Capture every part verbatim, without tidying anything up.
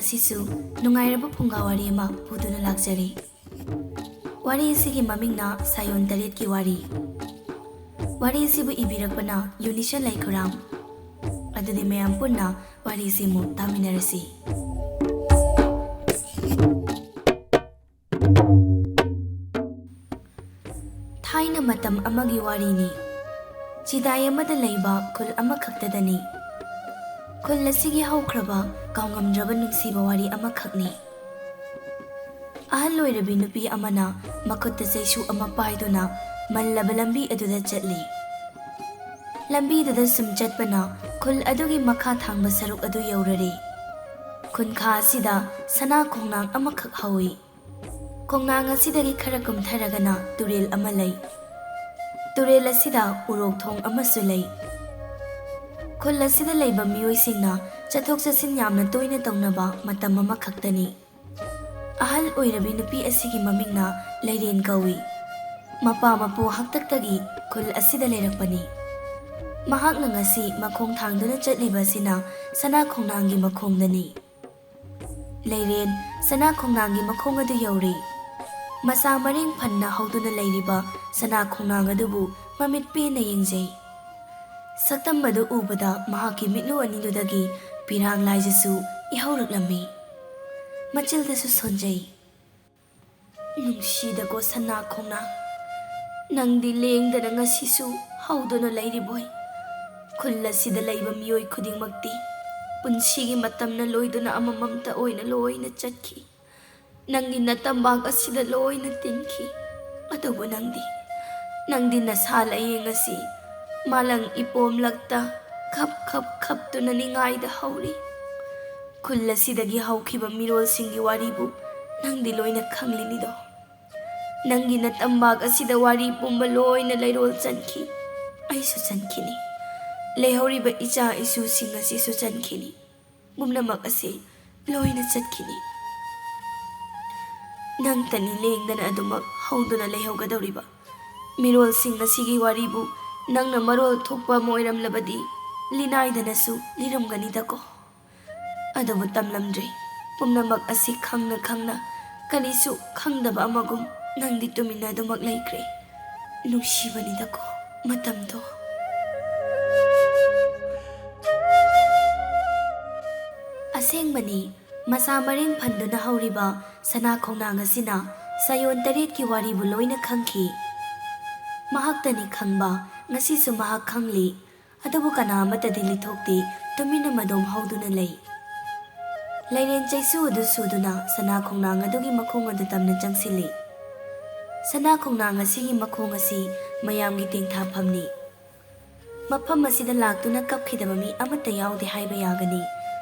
ꯁꯤꯁꯨ ꯅꯨꯡꯉꯥꯏꯔꯕ ꯐꯨꯡꯒꯥ ꯋꯥꯔꯤ ꯑꯃ ꯄꯨꯗꯨꯅ ꯂꯥꯛꯆꯔꯤ꯫ ꯋꯥꯔꯤ ꯑꯁꯤꯒꯤ ꯃꯃꯤꯡꯅ ꯁꯥꯌꯣꯟ ꯇꯔꯦꯠꯀꯤ ꯋꯥꯔꯤ꯫ ꯋꯥꯔꯤ ꯑꯁꯤꯕꯨ ꯏꯕꯤꯔꯛꯄꯅ ꯌꯨꯅꯤꯁꯟ ꯂꯩꯈꯨꯔꯥꯝ꯫ ꯑꯗꯨꯗꯤ ꯃꯌꯥꯝ ꯄꯨꯟꯅ ꯋꯥꯔꯤ ꯑꯁꯤ ꯑꯃꯨꯛ ꯇꯥꯃꯤꯟꯅꯔꯁꯤ꯫ ꯊꯥꯏꯅ ꯃꯇꯝ ꯑꯃꯒꯤ ꯋꯥꯔꯤꯅꯤ꯫ ꯆꯤꯗꯥꯏ ꯑꯃꯗ ꯂꯩꯕ ꯈꯨꯜ ꯑꯃꯈꯛꯇꯗꯅꯤ꯫ ꯈꯨꯜ ꯑꯁꯤꯒꯤ ꯍꯧꯈ꯭ꯔꯕ ꯀꯥꯎꯉꯝꯗ꯭ꯔꯕ ꯅꯨꯡꯁꯤꯕ ꯋꯥꯔꯤ ꯑꯃꯈꯛꯅꯤ꯫ ꯑꯍꯜ ꯑꯣꯏꯔꯕꯤ ꯅꯨꯄꯤ ꯑꯃꯅ ꯃꯈꯨꯠꯇ ꯆꯩꯁꯨ ꯑꯃ ꯄꯥꯏꯗꯨꯅ ꯃꯜꯂꯕ ꯂꯝꯕꯤ ꯑꯗꯨꯗ ꯆꯠꯂꯤ꯫ ꯂꯝꯕꯤꯗꯨꯗ ꯁꯨꯝ ꯆꯠꯄꯅ ꯈꯨꯜ ꯑꯗꯨꯒꯤ ꯃꯈꯥ ꯊꯥꯡꯕ ꯁꯔꯨꯛ ꯑꯗꯨ ꯌꯧꯔꯔꯦ꯫ ꯈꯨꯟꯈꯥ ꯑꯁꯤꯗ ꯁꯅꯥ ꯈꯣꯡꯅꯥꯡ ꯑꯃꯈꯛ ꯍꯧꯏ꯫ ꯈꯣꯡꯅꯥꯡ ꯑꯁꯤꯗꯒꯤ ꯈꯔ ꯀꯨꯝꯊꯔꯒꯅ ꯇꯨꯔꯦꯜ ꯑꯃ ꯂꯩ꯫ ꯇꯨꯔꯦꯜ ꯑꯁꯤꯗ ꯎꯔꯣꯛ ꯊꯣꯡ ꯑꯃꯁꯨ ꯂꯩ꯫ ꯈꯨꯜ ꯑꯁꯤꯗ ꯂꯩꯕ ꯃꯤꯑꯣꯏꯁꯤꯡꯅ ꯆꯠꯊꯣꯛ ꯆꯠꯁꯤꯟ ꯌꯥꯝꯅ ꯇꯣꯏꯅ ꯇꯧꯅꯕ ꯃꯇꯝ ꯑꯃꯈꯛꯇꯅꯤ꯫ ꯑꯍꯜ ꯑꯣꯏꯔꯕꯤ ꯅꯨꯄꯤ ꯑꯁꯤꯒꯤ ꯃꯃꯤꯡꯅ ꯂꯩꯔꯦꯟ ꯀꯧꯏ꯫ ꯃꯄꯥ ꯃꯄꯨ ꯍꯥꯛꯇꯛꯇꯒꯤ ꯈꯨꯜ ꯑꯁꯤꯗ ꯂꯩꯔꯛꯄꯅꯤ꯫ ꯃꯍꯥꯛꯅ ꯉꯁꯤ ꯃꯈꯣꯡ ꯊꯥꯡꯗꯨꯅ ꯆꯠꯂꯤꯕ ꯑꯁꯤꯅ ꯁꯅꯥ ꯈꯣꯡꯅꯥꯡꯒꯤ ꯃꯈꯣꯡꯗꯅꯤ꯫ ꯂꯩꯔꯦꯟ ꯁꯅꯥ ꯈꯣꯡꯅꯥꯡꯒꯤ ꯃꯈꯣꯡ ꯑꯗꯨ ꯌꯧꯔꯦ꯫ ꯃꯁꯥ ꯃꯔꯦꯡ ꯐꯟꯅ ꯍꯧꯗꯨꯅ ꯂꯩꯔꯤꯕ ꯁꯅꯥ ꯈꯣꯡꯅꯥꯡ ꯑꯗꯨꯕꯨ ꯃꯃꯤꯠ ꯄꯦꯟꯅ ꯌꯦꯡꯖꯩ꯫ ꯁꯛꯇꯝ ꯑꯗꯨ ꯎꯕꯗ ꯃꯍꯥꯛꯀꯤ ꯃꯤꯠꯂꯨ ꯑꯅꯤꯗꯨꯗꯒꯤ ꯄꯤꯔꯥꯡ ꯂꯥꯏꯖꯁꯨ ꯏꯍꯧꯔꯛꯂꯝꯃꯤ꯫ ꯃꯆꯤꯜꯗꯁꯨ ꯁꯣꯟꯖꯩ꯫ ꯅꯨꯡꯁꯤꯗꯀꯣ ꯁꯅꯥ ꯈꯣꯡꯅꯥꯡ, ꯅꯪꯗꯤ ꯂꯦꯡꯗꯅ ꯉꯁꯤꯁꯨ ꯍꯧꯗꯨꯅ ꯂꯩꯔꯤꯕꯣꯏ? ꯈꯨꯜ ꯑꯁꯤꯗ ꯂꯩꯕ ꯃꯤꯑꯣꯏ ꯈꯨꯗꯤꯡꯃꯛꯇꯤ ꯄꯨꯟꯁꯤꯒꯤ ꯃꯇꯝꯅ ꯂꯣꯏꯗꯨꯅ ꯑꯃꯃꯝꯇ ꯑꯣꯏꯅ ꯂꯣꯏꯅ ꯆꯠꯈꯤ꯫ ꯅꯪꯒꯤ ꯅꯇꯝꯕꯥꯛ ꯑꯁꯤꯗ ꯂꯣꯏꯅ ꯇꯤꯟꯈꯤ꯫ ꯑꯗꯨꯕꯨ ꯅꯪꯗꯤ, ꯅꯪꯗꯤ ꯅꯁꯥ ꯂꯥꯌꯦꯡ ꯑꯁꯤ ꯃꯥꯂꯪ ꯏꯄꯣꯝꯂꯛꯇ ꯈꯞ ꯈꯞ ꯈꯞꯇꯨꯅ ꯅꯤꯡꯉꯥꯏꯗ ꯍꯧꯔꯤ꯫ ꯈꯨꯜ ꯑꯁꯤꯗꯒꯤ ꯍꯧꯈꯤꯕ ꯃꯤꯔꯣꯜꯁꯤꯡꯒꯤ ꯋꯥꯔꯤꯕꯨ ꯅꯪꯗꯤ ꯂꯣꯏꯅ ꯈꯪꯂꯤꯅꯤꯗꯣ꯫ ꯅꯪꯒꯤ ꯅꯇꯝꯕꯥꯛ ꯑꯁꯤꯗ ꯋꯥꯔꯤ ꯄꯨꯝꯕ ꯂꯣꯏꯅ ꯂꯩꯔꯣꯜ ꯆꯟꯈꯤ꯫ ꯑꯩꯁꯨ ꯆꯟꯈꯤꯅꯤ꯫ ꯂꯩꯍꯧꯔꯤꯕ ꯏꯆꯥ ꯏꯁꯨꯁꯤꯡ ꯑꯁꯤꯁꯨ ꯆꯟꯈꯤꯅꯤ꯫ ꯄꯨꯝꯅꯃꯛ ꯑꯁꯤ ꯂꯣꯏꯅ ꯆꯠꯈꯤꯅꯤ꯫ ꯅꯪꯇꯅꯤ ꯂꯦꯡꯗꯅ ꯑꯗꯨꯃꯛ ꯍꯧꯗꯨꯅ ꯂꯩꯍꯧꯒꯗꯧꯔꯤꯕ꯫ ꯃꯤꯔꯣꯜꯁꯤꯡ ꯑꯁꯤꯒꯤ ꯋꯥꯔꯤꯕꯨ ꯅꯪꯅ ꯃꯔꯣꯜ ꯊꯣꯛꯄ ꯑꯃ ꯑꯣꯏꯔꯝꯂꯕꯗꯤ ꯂꯤꯅꯥꯏꯗꯅꯁꯨ ꯂꯤꯔꯝꯒꯅꯤꯗꯀꯣ꯫ ꯑꯗꯨꯕꯨ ꯇꯝꯂꯝꯗ꯭ꯔꯦ꯫ ꯄꯨꯝꯅꯃꯛ ꯑꯁꯤ ꯈꯪꯅ ꯈꯪꯅ, ꯀꯔꯤꯁꯨ ꯈꯪꯗꯕ ꯑꯃꯒꯨꯝ ꯅꯪꯗꯤ ꯇꯨꯃꯤꯟꯅ ꯑꯗꯨꯃꯛ ꯂꯩꯈ꯭ꯔꯦ꯫ ꯅꯨꯡꯁꯤꯕꯅꯤꯗꯀꯣ ꯃꯇꯝꯗꯣ꯫ ꯑꯁꯦꯡꯕꯅꯤ, ꯃꯁꯥ ꯃꯔꯦꯡ ꯐꯟꯗꯨꯅ ꯍꯧꯔꯤꯕ ꯁꯅꯥ ꯈꯣꯡꯅꯥꯡ ꯑꯁꯤꯅ ꯆꯌꯣꯜ ꯇꯔꯦꯠꯀꯤ ꯋꯥꯔꯤꯕꯨ ꯂꯣꯏꯅ ꯈꯪꯈꯤ꯫ ꯃꯍꯥꯛꯇꯅꯤ ꯈꯪꯕ, ꯉꯁꯤꯁꯨ ꯃꯍꯥꯛ ꯈꯪꯂꯤ꯫ ꯑꯗꯨꯕꯨ ꯀꯅꯥ ꯑꯃꯠꯇꯗꯤ ꯂꯤꯊꯣꯛꯇꯦ, ꯇꯨꯃꯤꯟꯅ ꯃꯗꯣꯝ ꯍꯧꯗꯨꯅ ꯂꯩ꯫ ꯂꯩꯔꯦꯟ ꯆꯩꯁꯨ ꯑꯗꯨ ꯁꯨꯗꯨꯅ ꯁꯅꯥ ꯈꯣꯡꯅꯥꯡ ꯑꯗꯨꯒꯤ ꯃꯈꯣꯡ ꯑꯗꯨ ꯇꯝꯅ ꯆꯪꯁꯤꯜꯂꯤ꯫ ꯁꯅꯥ ꯈꯣꯡꯅꯥꯡ ꯑꯁꯤꯒꯤ ꯃꯈꯣꯡ ꯑꯁꯤ ꯃꯌꯥꯝꯒꯤ ꯇꯦꯡꯊꯥꯐꯝꯅꯤ꯫ ꯃꯐꯝ ꯑꯁꯤꯗ ꯂꯥꯛꯇꯨꯅ ꯀꯞꯈꯤꯗꯕ ꯃꯤ ꯑꯃꯠꯇ ꯌꯥꯎꯗꯦ ꯍꯥꯏꯕ ꯌꯥꯒꯅꯤ꯫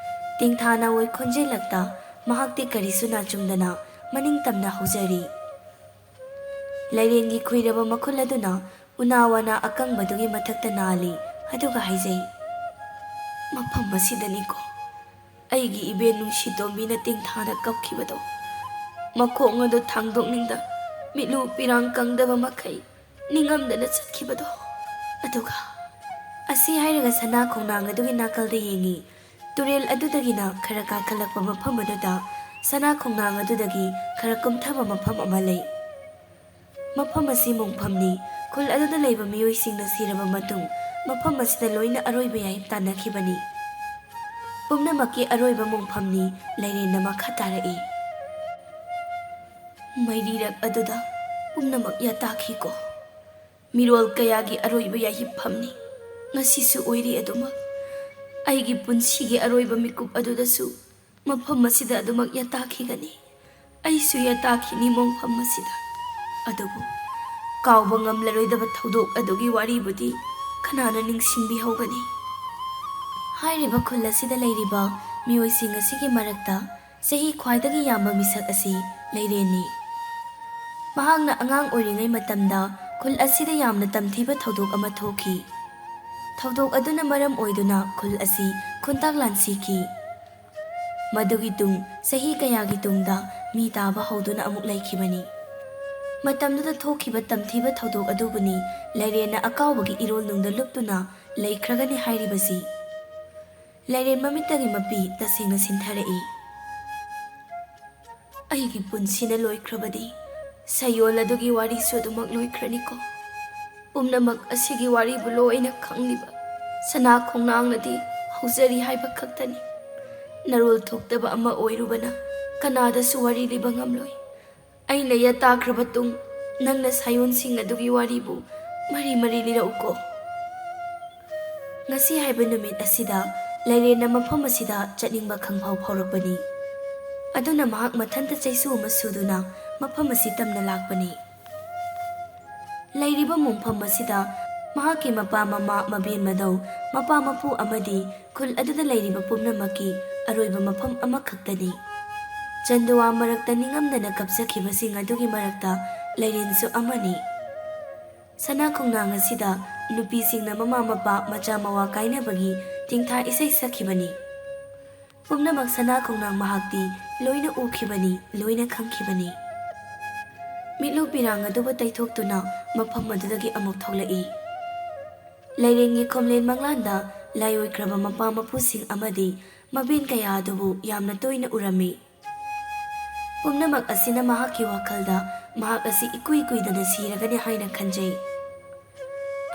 ꯇꯦꯡꯊꯥ ꯅꯥꯋꯣꯏ ꯈꯣꯟꯖꯦꯜꯂꯛꯇ ꯃꯍꯥꯛꯇꯤ ꯀꯔꯤꯁꯨ ꯅꯥꯆꯨꯝꯗꯅ ꯃꯅꯤꯡ ꯇꯝꯅ ꯍꯧꯖꯔꯤ꯫ ꯂꯩꯔꯦꯟꯒꯤ ꯈꯨꯏꯔꯕ ꯃꯈꯨꯜ ꯑꯗꯨꯅ ꯎꯅꯥ ꯋꯥꯅꯥ ꯑꯀꯪꯕꯗꯨꯒꯤ ꯃꯊꯛꯇ ꯅꯥꯜꯂꯤ, ꯑꯗꯨꯒ ꯍꯥꯏꯖꯩ, "ꯃꯐꯝ ꯑꯁꯤꯗꯅꯤꯀꯣ ꯑꯩꯒꯤ ꯏꯕꯦꯟ ꯅꯨꯡꯁꯤ ꯇꯣꯝꯕꯤꯅ ꯇꯦꯡꯊꯥꯗ ꯀꯞꯈꯤꯕꯗꯣ, ꯃꯈꯣꯡ ꯑꯗꯨ ꯊꯥꯡꯗꯣꯛꯅꯤꯡꯗ ꯃꯤꯠꯂꯨ ꯄꯤꯔꯥꯡ ꯀꯪꯗꯕ ꯃꯈꯩ ꯅꯤꯡꯉꯝꯗꯅ ꯆꯠꯈꯤꯕꯗꯣ꯫ ꯑꯗꯨꯒ," ꯑꯁꯤ ꯍꯥꯏꯔꯒ ꯁꯅꯥ ꯈꯣꯡꯅꯥꯡ ꯑꯗꯨꯒꯤ ꯅꯥꯀꯜꯗ ꯌꯦꯡꯉꯤ꯫ ꯇꯨꯔꯦꯜ ꯑꯗꯨꯗꯒꯤꯅ ꯈꯔ ꯀꯥꯈꯠꯂꯛꯄ ꯃꯐꯝ ꯑꯗꯨꯗ ꯁꯅꯥ ꯈꯣꯡꯅꯥꯡ ꯑꯗꯨꯗꯒꯤ ꯈꯔ ꯀꯨꯝꯊꯕ ꯃꯐꯝ ꯑꯃ ꯂꯩ꯫ ꯃꯐꯝ ꯑꯁꯤ ꯃꯣꯡꯐꯝꯅꯤ꯫ ꯈꯨꯜ ꯑꯗꯨꯗ ꯂꯩꯕ ꯃꯤꯑꯣꯏꯁꯤꯡꯅ ꯁꯤꯔꯕ ꯃꯇꯨꯡ ꯃꯐꯝ ꯑꯁꯤꯗ ꯂꯣꯏꯅ ꯑꯔꯣꯏꯕ ꯌꯥꯏ ꯇꯥꯟꯅꯈꯤꯕꯅꯤ꯫ ꯄꯨꯝꯅꯃꯛꯀꯤ ꯑꯔꯣꯏꯕ ꯃꯣꯡꯐꯝꯅꯤ, ꯂꯩꯔꯦꯟꯅ ꯃꯈꯥ ꯇꯥꯔꯛꯏ꯫ ꯃꯩꯔꯤꯔꯛ ꯑꯗꯨꯗ ꯄꯨꯝꯅꯃꯛ ꯌꯥꯇꯥꯈꯤꯀꯣ꯫ ꯃꯤꯔꯣꯜ ꯀꯌꯥꯒꯤ ꯑꯔꯣꯏꯕ ꯌꯥꯏꯐꯝꯅꯤ꯫ ꯉꯁꯤꯁꯨ ꯑꯣꯏꯔꯤ ꯑꯗꯨꯃꯛ꯫ ꯑꯩꯒꯤ ꯄꯨꯟꯁꯤꯒꯤ ꯑꯔꯣꯏꯕ ꯃꯤꯀꯨꯞ ꯑꯗꯨꯗꯁꯨ ꯃꯐꯝ ꯑꯁꯤꯗ ꯑꯗꯨꯃꯛ ꯌꯥꯇꯥꯈꯤꯒꯅꯤ꯫ ꯑꯩꯁꯨ ꯌꯥꯇꯥꯈꯤꯅꯤ ꯃꯣꯡꯐꯝ ꯑꯁꯤꯗ꯫ ꯑꯗꯨꯕꯨ ꯀꯥꯎꯕ ꯉꯝꯂꯔꯣꯏꯗꯕ ꯊꯧꯗꯣꯛ ꯑꯗꯨꯒꯤ ꯋꯥꯔꯤꯕꯨꯗꯤ ꯀꯅꯥꯅ ꯅꯤꯡꯁꯤꯡꯕꯤꯍꯧꯒꯅꯤ? ꯍꯥꯏꯔꯤꯕ ꯈꯨꯜ ꯑꯁꯤꯗ ꯂꯩꯔꯤꯕ ꯃꯤꯑꯣꯏꯁꯤꯡ ꯑꯁꯤꯒꯤ ꯃꯔꯛꯇ ꯆꯍꯤ ꯈ꯭ꯋꯥꯏꯗꯒꯤ ꯌꯥꯝꯕ ꯃꯤꯁꯛ ꯑꯁꯤ ꯂꯩꯔꯦꯟꯅꯤ꯫ ꯃꯍꯥꯛꯅ ꯑꯉꯥꯡ ꯑꯣꯏꯔꯤꯉꯩ ꯃꯇꯝꯗ ꯈꯨꯜ ꯑꯁꯤꯗ ꯌꯥꯝꯅ ꯇꯝꯊꯤꯕ ꯊꯧꯗꯣꯛ ꯑꯃ ꯊꯣꯛꯈꯤ꯫ ꯊꯧꯗꯣꯛ ꯑꯗꯨꯅ ꯃꯔꯝ ꯑꯣꯏꯗꯨꯅ ꯈꯨꯜ ꯑꯁꯤ ꯈꯨꯟꯇꯥꯛ ꯂꯥꯟꯁꯤꯈꯤ꯫ ꯃꯗꯨꯒꯤ ꯇꯨꯡ ꯆꯍꯤ ꯀꯌꯥꯒꯤ ꯇꯨꯡꯗ ꯃꯤ ꯇꯥꯕ ꯍꯧꯗꯨꯅ ꯑꯃꯨꯛ ꯂꯩꯈꯤꯕꯅꯤ꯫ ꯃꯇꯝꯗꯨꯗ ꯊꯣꯛꯈꯤꯕ ꯇꯝꯊꯤꯕ ꯊꯧꯗꯣꯛ ꯑꯗꯨꯕꯨꯅꯤ ꯂꯩꯔꯦꯟꯅ ꯑꯀꯥꯎꯕꯒꯤ ꯏꯔꯣꯜꯅꯨꯡꯗ ꯂꯨꯞꯇꯨꯅ ꯂꯩꯈ꯭ꯔꯒꯅꯤ ꯍꯥꯏꯔꯤꯕꯁꯤ꯫ ꯂꯩꯔꯦꯟ ꯃꯃꯤꯠꯇꯒꯤ ꯃꯄꯤ ꯇꯁꯦꯡꯅ ꯁꯤꯟꯊꯔꯛꯏ꯫ ꯑꯩꯒꯤ ꯄꯨꯟꯁꯤꯅ ꯂꯣꯏꯈ꯭ꯔꯕꯗꯤ, ꯁꯌꯣꯜ ꯑꯗꯨꯒꯤ ꯋꯥꯔꯤꯁꯨ ꯑꯗꯨꯃꯛ ꯂꯣꯏꯈ꯭ꯔꯅꯤꯀꯣ꯫ ꯄꯨꯝꯅꯃꯛ ꯑꯁꯤꯒꯤ ꯋꯥꯔꯤꯕꯨ ꯂꯣꯏꯅ ꯈꯪꯂꯤꯕ ꯁꯅꯥ ꯈꯣꯡꯅꯥꯡꯅꯗꯤ ꯍꯧꯖꯔꯤ ꯍꯥꯏꯕ ꯈꯛꯇꯅꯤ꯫ ꯅꯔꯣꯜ ꯊꯣꯛꯇꯕ ꯑꯃ ꯑꯣꯏꯔꯨꯕꯅ ꯀꯅꯥꯗꯁꯨ ꯋꯥꯔꯤ ꯂꯤꯕ ꯉꯝꯂꯣꯏ꯫ ꯑꯩꯅ ꯌꯦꯠ ꯇꯥꯈ꯭ꯔꯕ ꯇꯨꯡ, ꯅꯪꯅ ꯁꯥꯌꯣꯟꯁꯤꯡ ꯑꯗꯨꯒꯤ ꯋꯥꯔꯤꯕꯨ ꯃꯔꯤ ꯃꯔꯤ ꯂꯤꯔꯛꯎꯀꯣ꯫ ꯉꯁꯤ ꯍꯥꯏꯕ ꯅꯨꯃꯤꯠ ꯑꯁꯤꯗ ꯂꯩꯔꯦꯟꯅ ꯃꯐꯝ ꯑꯁꯤꯗ ꯆꯠꯅꯤꯡꯕ ꯈꯪꯐꯥꯎ ꯐꯥꯎꯔꯛꯄꯅꯤ꯫ ꯑꯗꯨꯅ ꯃꯍꯥꯛ ꯃꯊꯟꯇ ꯆꯩꯁꯨ ꯑꯃ ꯁꯨꯗꯨꯅ ꯃꯐꯝ ꯑꯁꯤ ꯇꯝꯅ ꯂꯥꯛꯄꯅꯤ꯫ ꯂꯩꯔꯤꯕ ꯃꯣꯡꯐꯝ ꯑꯁꯤꯗ ꯃꯍꯥꯛꯀꯤ ꯃꯄꯥ ꯃꯃꯥ ꯃꯕꯦꯟ ꯃꯗꯧ, ꯃꯄꯥ ꯃꯄꯨ ꯑꯃꯗꯤ ꯈꯨꯜ ꯑꯗꯨꯗ ꯂꯩꯔꯤꯕ ꯄꯨꯝꯅꯃꯛꯀꯤ ꯑꯔꯣꯏꯕ ꯃꯐꯝ ꯑꯃꯈꯛꯇꯅꯤ꯫ ꯆꯟꯗꯨꯋꯥ ꯃꯔꯛꯇ ꯅꯤꯡꯉꯝꯗꯅ ꯀꯞꯆꯈꯤꯕꯁꯤꯡ ꯑꯗꯨꯒꯤ ꯃꯔꯛꯇ ꯂꯩꯔꯦꯟꯁꯨ ꯑꯃꯅꯤ꯫ ꯁꯅꯥ ꯈꯣꯡꯅꯥꯡ ꯑꯁꯤꯗ ꯅꯨꯄꯤꯁꯤꯡꯅ ꯃꯃꯥ ꯃꯄꯥ ꯃꯆꯥ ꯃꯋꯥ ꯀꯥꯏꯅꯕꯒꯤ ꯇꯤꯡꯊꯥ ꯏꯁꯩ ꯁꯛꯈꯤꯕꯅꯤ꯫ ꯄꯨꯝꯅꯃꯛ ꯁꯅꯥ ꯈꯣꯡꯅꯥꯡ ꯃꯍꯥꯛꯇꯤ ꯂꯣꯏꯅ ꯎꯈꯤꯕꯅꯤ, ꯂꯣꯏꯅ ꯈꯪꯈꯤꯕꯅꯤ꯫ ꯃꯤꯠꯂꯨ ꯄꯤꯔꯥꯡ ꯑꯗꯨꯕꯨ ꯇꯩꯊꯣꯛꯇꯨꯅ ꯃꯐꯝ ꯑꯗꯨꯗꯒꯤ ꯑꯃꯨꯛ ꯊꯣꯛꯂꯛꯏ꯫ ꯂꯩꯔꯦꯟꯒꯤ ꯈꯣꯝꯂꯦꯟ ꯃꯪꯂꯥꯟꯗ ꯂꯥꯏꯑꯣꯏꯈ꯭ꯔꯕ ꯃꯄꯥ ꯃꯄꯨꯁꯤꯡ ꯑꯃꯗꯤ ꯃꯕꯦꯟ ꯀꯌꯥ ꯑꯗꯨꯕꯨ ꯌꯥꯝꯅ ꯇꯣꯏꯅ ꯎꯔꯝꯃꯤ꯫ ꯄꯨꯝꯅꯃꯛ ꯑꯁꯤꯅ ꯃꯍꯥꯛꯀꯤ ꯋꯥꯈꯜꯗ ꯃꯍꯥꯛ ꯑꯁꯤ ꯏꯀꯨꯏ ꯀꯨꯏꯗꯅ ꯁꯤꯔꯒꯅꯤ ꯍꯥꯏꯅ ꯈꯟꯖꯩ꯫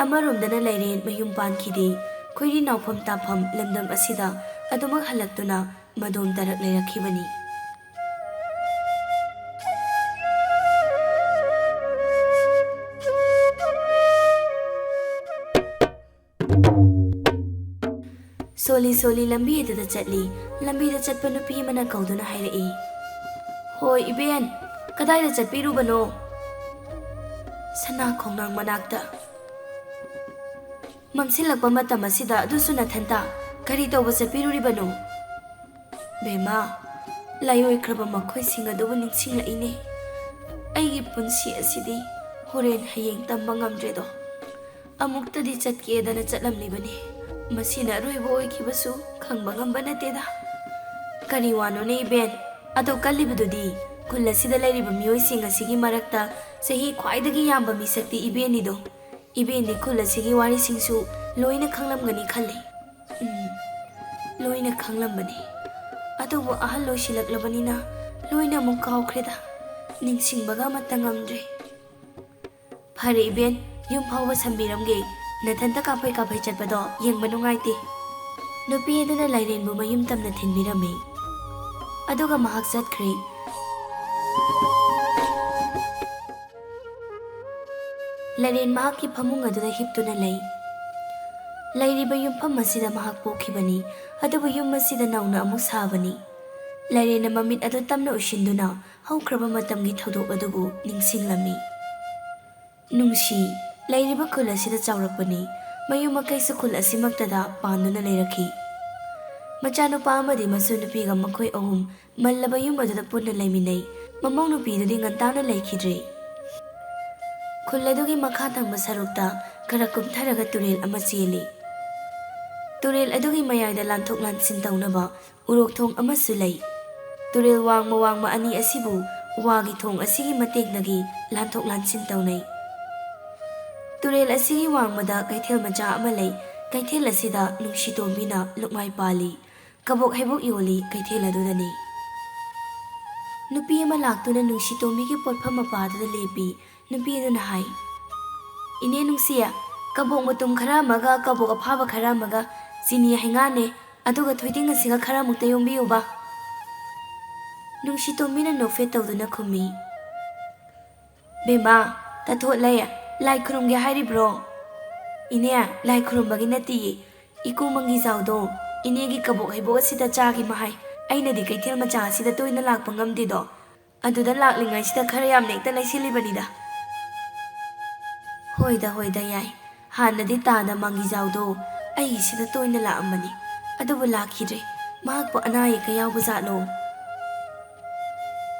ꯑꯃꯔꯣꯝꯗꯅ ꯂꯩꯔꯦꯟ ꯃꯌꯨꯝ ꯄꯥꯟꯈꯤꯗꯦ꯫ ꯈꯣꯏꯔꯤ ꯅꯥꯎꯐꯝ ꯇꯥꯐꯝ ꯂꯝꯗꯝ ꯑꯁꯤꯗ ꯑꯗꯨꯃꯛ ꯍꯜꯂꯛꯇꯨꯅ ꯃꯗꯣꯝ ꯇꯔꯛ ꯂꯩꯔꯛꯈꯤꯕꯅꯤ꯫ ꯁꯣꯜꯂꯤ ꯁꯣꯜꯂꯤ ꯂꯝꯕꯤ ꯑꯗꯨꯗ ꯆꯠꯂꯤ꯫ ꯂꯝꯕꯤꯗ ꯆꯠꯄ ꯅꯨꯄꯤ ꯑꯃꯅ ꯀꯧꯗꯨꯅ ꯍꯥꯏꯔꯛꯏ, "ꯍꯣꯏ ꯏꯕꯦꯟ, ꯀꯗꯥꯏꯗ ꯆꯠꯄꯤꯔꯨꯕꯅꯣ?" "ꯁꯅꯥ ꯈꯣꯡꯅꯥꯡ ꯃꯅꯥꯛꯇ꯫" "ꯃꯝꯁꯤꯜꯂꯛꯄ ꯃꯇꯝ ꯑꯁꯤꯗ ꯑꯗꯨꯁꯨ ꯅꯊꯟꯇ? ꯀꯔꯤ ꯇꯧꯕ ꯆꯠꯄꯤꯔꯨꯔꯤꯕꯅꯣ?" "ꯕꯦꯝꯃ, ꯂꯥꯏꯑꯣꯏꯈ꯭ꯔꯕ ꯃꯈꯣꯏꯁꯤꯡ ꯑꯗꯨꯕꯨ ꯅꯤꯡꯁꯤꯡꯂꯛꯏꯅꯦ꯫ ꯑꯩꯒꯤ ꯄꯨꯟꯁꯤ ꯑꯁꯤꯗꯤ ꯍꯣꯔꯦꯟ ꯍꯌꯦꯡ ꯇꯝꯕ ꯉꯝꯗ꯭ꯔꯦꯗꯣ꯫ ꯑꯃꯨꯛꯇꯗꯤ ꯆꯠꯀꯦꯗꯅ ꯆꯠꯂꯝꯂꯤꯕꯅꯤ꯫ ꯃꯁꯤꯅ ꯑꯔꯣꯏꯕ ꯑꯣꯏꯈꯤꯕꯁꯨ ꯈꯪꯕ ꯉꯝꯕ ꯅꯠꯇꯦꯗ꯫" "ꯀꯔꯤ ꯋꯥꯅꯣꯅꯦ ꯏꯕꯦꯟ? ꯑꯗꯣ ꯀꯜꯂꯤꯕꯗꯨꯗꯤ? ꯈꯨꯜ ꯑꯁꯤꯗ ꯂꯩꯔꯤꯕ ꯃꯤꯑꯣꯏꯁꯤꯡ ꯑꯁꯤꯒꯤ ꯃꯔꯛꯇ ꯆꯍꯤ ꯈ꯭ꯋꯥꯏꯗꯒꯤ ꯌꯥꯝꯕ ꯃꯤꯁꯛꯇꯤ ꯏꯕꯦꯟꯅꯤꯗꯣ꯫ ꯏꯕꯦꯟꯗꯤ ꯈꯨꯜ ꯑꯁꯤꯒꯤ ꯋꯥꯔꯤꯁꯤꯡꯁꯨ ꯂꯣꯏꯅ ꯈꯪꯂꯝꯒꯅꯤ ꯈꯜꯂꯤ꯫" "ꯎꯝ, ꯂꯣꯏꯅ ꯈꯪꯂꯝꯕꯅꯤ꯫ ꯑꯗꯨꯕꯨ ꯑꯍꯜ ꯑꯣꯏꯁꯤꯜꯂꯛꯂꯕꯅꯤꯅ ꯂꯣꯏꯅ ꯑꯃꯨꯛ ꯀꯥꯎꯈ꯭ꯔꯦꯗ꯫ ꯅꯤꯡꯁꯤꯡꯕꯒ ꯑꯃꯠꯇ ꯉꯝꯗ꯭ꯔꯦ꯫ ꯐꯔꯦ ꯏꯕꯦꯟ, ꯌꯨꯝ ꯐꯥꯎꯕ ꯁꯝꯕꯤꯔꯝꯒꯦ꯫ ꯅꯊꯟꯇ ꯀꯥꯐꯩ ꯀꯥꯐꯩ ꯆꯠꯄꯗꯣ ꯌꯦꯡꯕ ꯅꯨꯡꯉꯥꯏꯇꯦ꯫ ꯅꯨꯄꯤ ꯑꯗꯨꯅ ꯂꯥꯏꯔꯦꯟꯕꯨ ꯃꯌꯨꯝ ꯇꯝꯅ ꯊꯤꯟꯕꯤꯔꯝꯃꯤ꯫ ꯑꯗꯨꯒ ꯃꯍꯥꯛ ꯆꯠꯈ꯭ꯔꯦ꯫ ꯂꯥꯏꯔꯦꯟ ꯃꯍꯥꯛꯀꯤ ꯐꯃꯨꯡ ꯑꯗꯨꯗ ꯍꯤꯞꯇꯨꯅ ꯂꯩ꯫ ꯂꯩꯔꯤꯕ ꯌꯨꯝꯐꯝ ꯑꯁꯤꯗ ꯃꯍꯥꯛ ꯄꯣꯛꯈꯤꯕꯅꯤ, ꯑꯗꯨꯕꯨ ꯌꯨꯝ ꯑꯁꯤꯗ ꯅꯧꯅ ꯑꯃꯨꯛ ꯁꯥꯕꯅꯤ꯫ ꯂꯥꯏꯔꯦꯟꯅ ꯃꯃꯤꯠ ꯑꯗꯨ ꯇꯞꯅ ꯎꯏꯁꯤꯟꯗꯨꯅ ꯍꯧꯈ꯭ꯔꯕ ꯃꯇꯝꯒꯤ ꯊꯧꯗꯣꯛ ꯑꯗꯨꯕꯨ ꯅꯤꯡꯁꯤꯡꯂꯝꯃꯤ꯫ ꯅꯨꯡꯁꯤ, ꯂꯩꯔꯤꯕ ꯈꯨꯜ ꯑꯁꯤꯗ ꯆꯥꯎꯔꯛꯄꯅꯤ꯫ ꯃꯌꯨꯝ ꯃꯀꯩꯁꯨ ꯈꯨꯜ ꯑꯁꯤꯃꯛꯇꯗ ꯄꯥꯟꯗꯨꯅ ꯂꯩꯔꯛꯈꯤ꯫ ꯃꯆꯥꯅꯨꯄꯥ ꯑꯃꯗꯤ ꯃꯁꯨ ꯅꯨꯄꯤꯒ ꯃꯈꯣꯏ ꯑꯍꯨꯝ ꯃꯜꯂꯕ ꯌꯨꯝ ꯑꯗꯨꯗ ꯄꯨꯟꯅ ꯂꯩꯃꯤꯟꯅꯩ꯫ ꯃꯃꯧ ꯅꯨꯄꯤꯗꯨꯗꯤ ꯉꯟꯇꯥꯅ ꯂꯩꯈꯤꯗ꯭ꯔꯦ꯫ ꯈꯨꯜ ꯑꯗꯨꯒꯤ ꯃꯈꯥ ꯊꯪꯕ ꯁꯔꯨꯛꯇ ꯈꯔ ꯀꯨꯝꯊꯔꯒ ꯇꯨꯔꯦꯜ ꯑꯃ ꯆꯦꯜꯂꯤ꯫ ꯇꯨꯔꯦꯜ ꯑꯗꯨꯒꯤ ꯃꯌꯥꯏꯗ ꯂꯥꯟꯊꯣꯛ ꯂꯥꯟꯁꯤꯟ ꯇꯧꯅꯕ ꯎꯔꯣꯛ ꯊꯣꯡ ꯑꯃꯁꯨ ꯂꯩ꯫ ꯇꯨꯔꯦꯜ ꯋꯥꯡꯃ ꯋꯥꯡꯃ ꯑꯅꯤ ꯑꯁꯤꯕꯨ ꯋꯥꯒꯤ ꯊꯣꯡ ꯑꯁꯤꯒꯤ ꯃꯇꯦꯡꯗꯒꯤ ꯂꯥꯟꯊꯣꯛ ꯂꯥꯟꯁꯤꯟ ꯇꯧꯅꯩ꯫ ꯇꯨꯔꯦꯜ ꯑꯁꯤꯒꯤ ꯋꯥꯡꯃꯗ ꯀꯩꯊꯦꯜ ꯃꯆꯥ ꯑꯃ ꯂꯩ꯫ ꯀꯩꯊꯦꯜ ꯑꯁꯤꯗ ꯅꯨꯡꯁꯤꯇꯣꯝꯕꯤꯅ ꯂꯨꯛꯃꯥꯏ ꯄꯥꯜꯂꯤ꯫ ꯀꯕꯣꯛ ꯍꯩꯕꯣꯛ ꯌꯣꯜꯂꯤ ꯀꯩꯊꯦꯜ ꯑꯗꯨꯗꯅꯤ꯫ ꯅꯨꯄꯤ ꯑꯃ ꯂꯥꯛꯇꯨꯅ ꯅꯨꯡꯁꯤꯇꯣꯝꯕꯤꯒꯤ ꯄꯣꯠꯐꯝ ꯃꯄꯥ ꯑꯗꯨꯗ ꯂꯦꯞꯄꯤ꯫ ꯅꯨꯄꯤ ꯑꯗꯨꯅ ꯍꯥꯏ, "ꯏꯅꯦ ꯅꯨꯡꯁꯤ, ꯀꯕꯣꯛ ꯃꯇꯨꯝ ꯈꯔ ꯑꯃꯒ ꯀꯕꯣꯛ ꯑꯐꯥꯕ ꯈꯔ ꯑꯃꯒ ꯆꯤꯅꯤ ꯍꯩꯉꯥꯅꯦ, ꯑꯗꯨꯒ ꯊꯣꯏꯗꯤꯡ ꯑꯁꯤꯒ ꯈꯔ ꯑꯃꯨꯛꯇ ꯌꯣꯝꯕꯤꯌꯨꯕ꯫" ꯅꯨꯡꯁꯤꯇꯣꯝꯕꯤꯅ ꯅꯣꯛꯐꯦꯠ ꯇꯧꯗꯨꯅ ꯈꯨꯝꯃꯤ, "ꯕꯦꯝꯃ, ꯇꯥꯊꯣꯠꯂꯦ, ꯂꯥꯏ ꯈꯨꯔꯨꯝꯒꯦ ꯍꯥꯏꯔꯤꯕ꯭ꯔꯣ?" "ꯏꯅꯦ, ꯂꯥꯏ ꯈꯨꯔꯨꯝꯕꯒꯤ ꯅꯠꯇꯤꯌꯦ, ꯏꯀꯨ ꯃꯪꯒꯤꯖꯥꯎꯗꯣ ꯏꯅꯦꯒꯤ ꯀꯕꯣꯛ ꯍꯩꯕꯣꯛ ꯑꯁꯤꯗ ꯆꯥꯒꯦ ꯃꯍꯥꯏ꯫ ꯑꯩꯅꯗꯤ ꯀꯩꯊꯦꯜ ꯃꯆꯥ ꯑꯁꯤꯗ ꯇꯣꯏꯅ ꯂꯥꯛꯄ ꯉꯝꯗꯦꯗꯣ, ꯑꯗꯨꯗ ꯂꯥꯛꯂꯤꯉꯩꯁꯤꯗ ꯈꯔ ꯌꯥꯝꯅ ꯍꯦꯛꯇ ꯂꯩꯁꯤꯜꯂꯤꯕꯅꯤꯗ꯫" "ꯍꯣꯏꯗ, ꯍꯣꯏꯗ, ꯌꯥꯏ꯫ ꯍꯥꯟꯅꯗꯤ ꯇꯥꯗ ꯃꯪꯒꯤꯖꯥꯎꯗꯣ ꯑꯩꯒꯤꯁꯤꯗ ꯇꯣꯏꯅ ꯂꯥꯛꯑꯝꯕꯅꯤ, ꯑꯗꯨꯕꯨ ꯂꯥꯛꯈꯤꯗ꯭ꯔꯦ꯫ ꯃꯍꯥꯛꯄꯨ ꯑꯅꯥ ꯑꯌꯦꯛꯀ ꯌꯥꯎꯕ ꯖꯥꯠꯂꯣ?"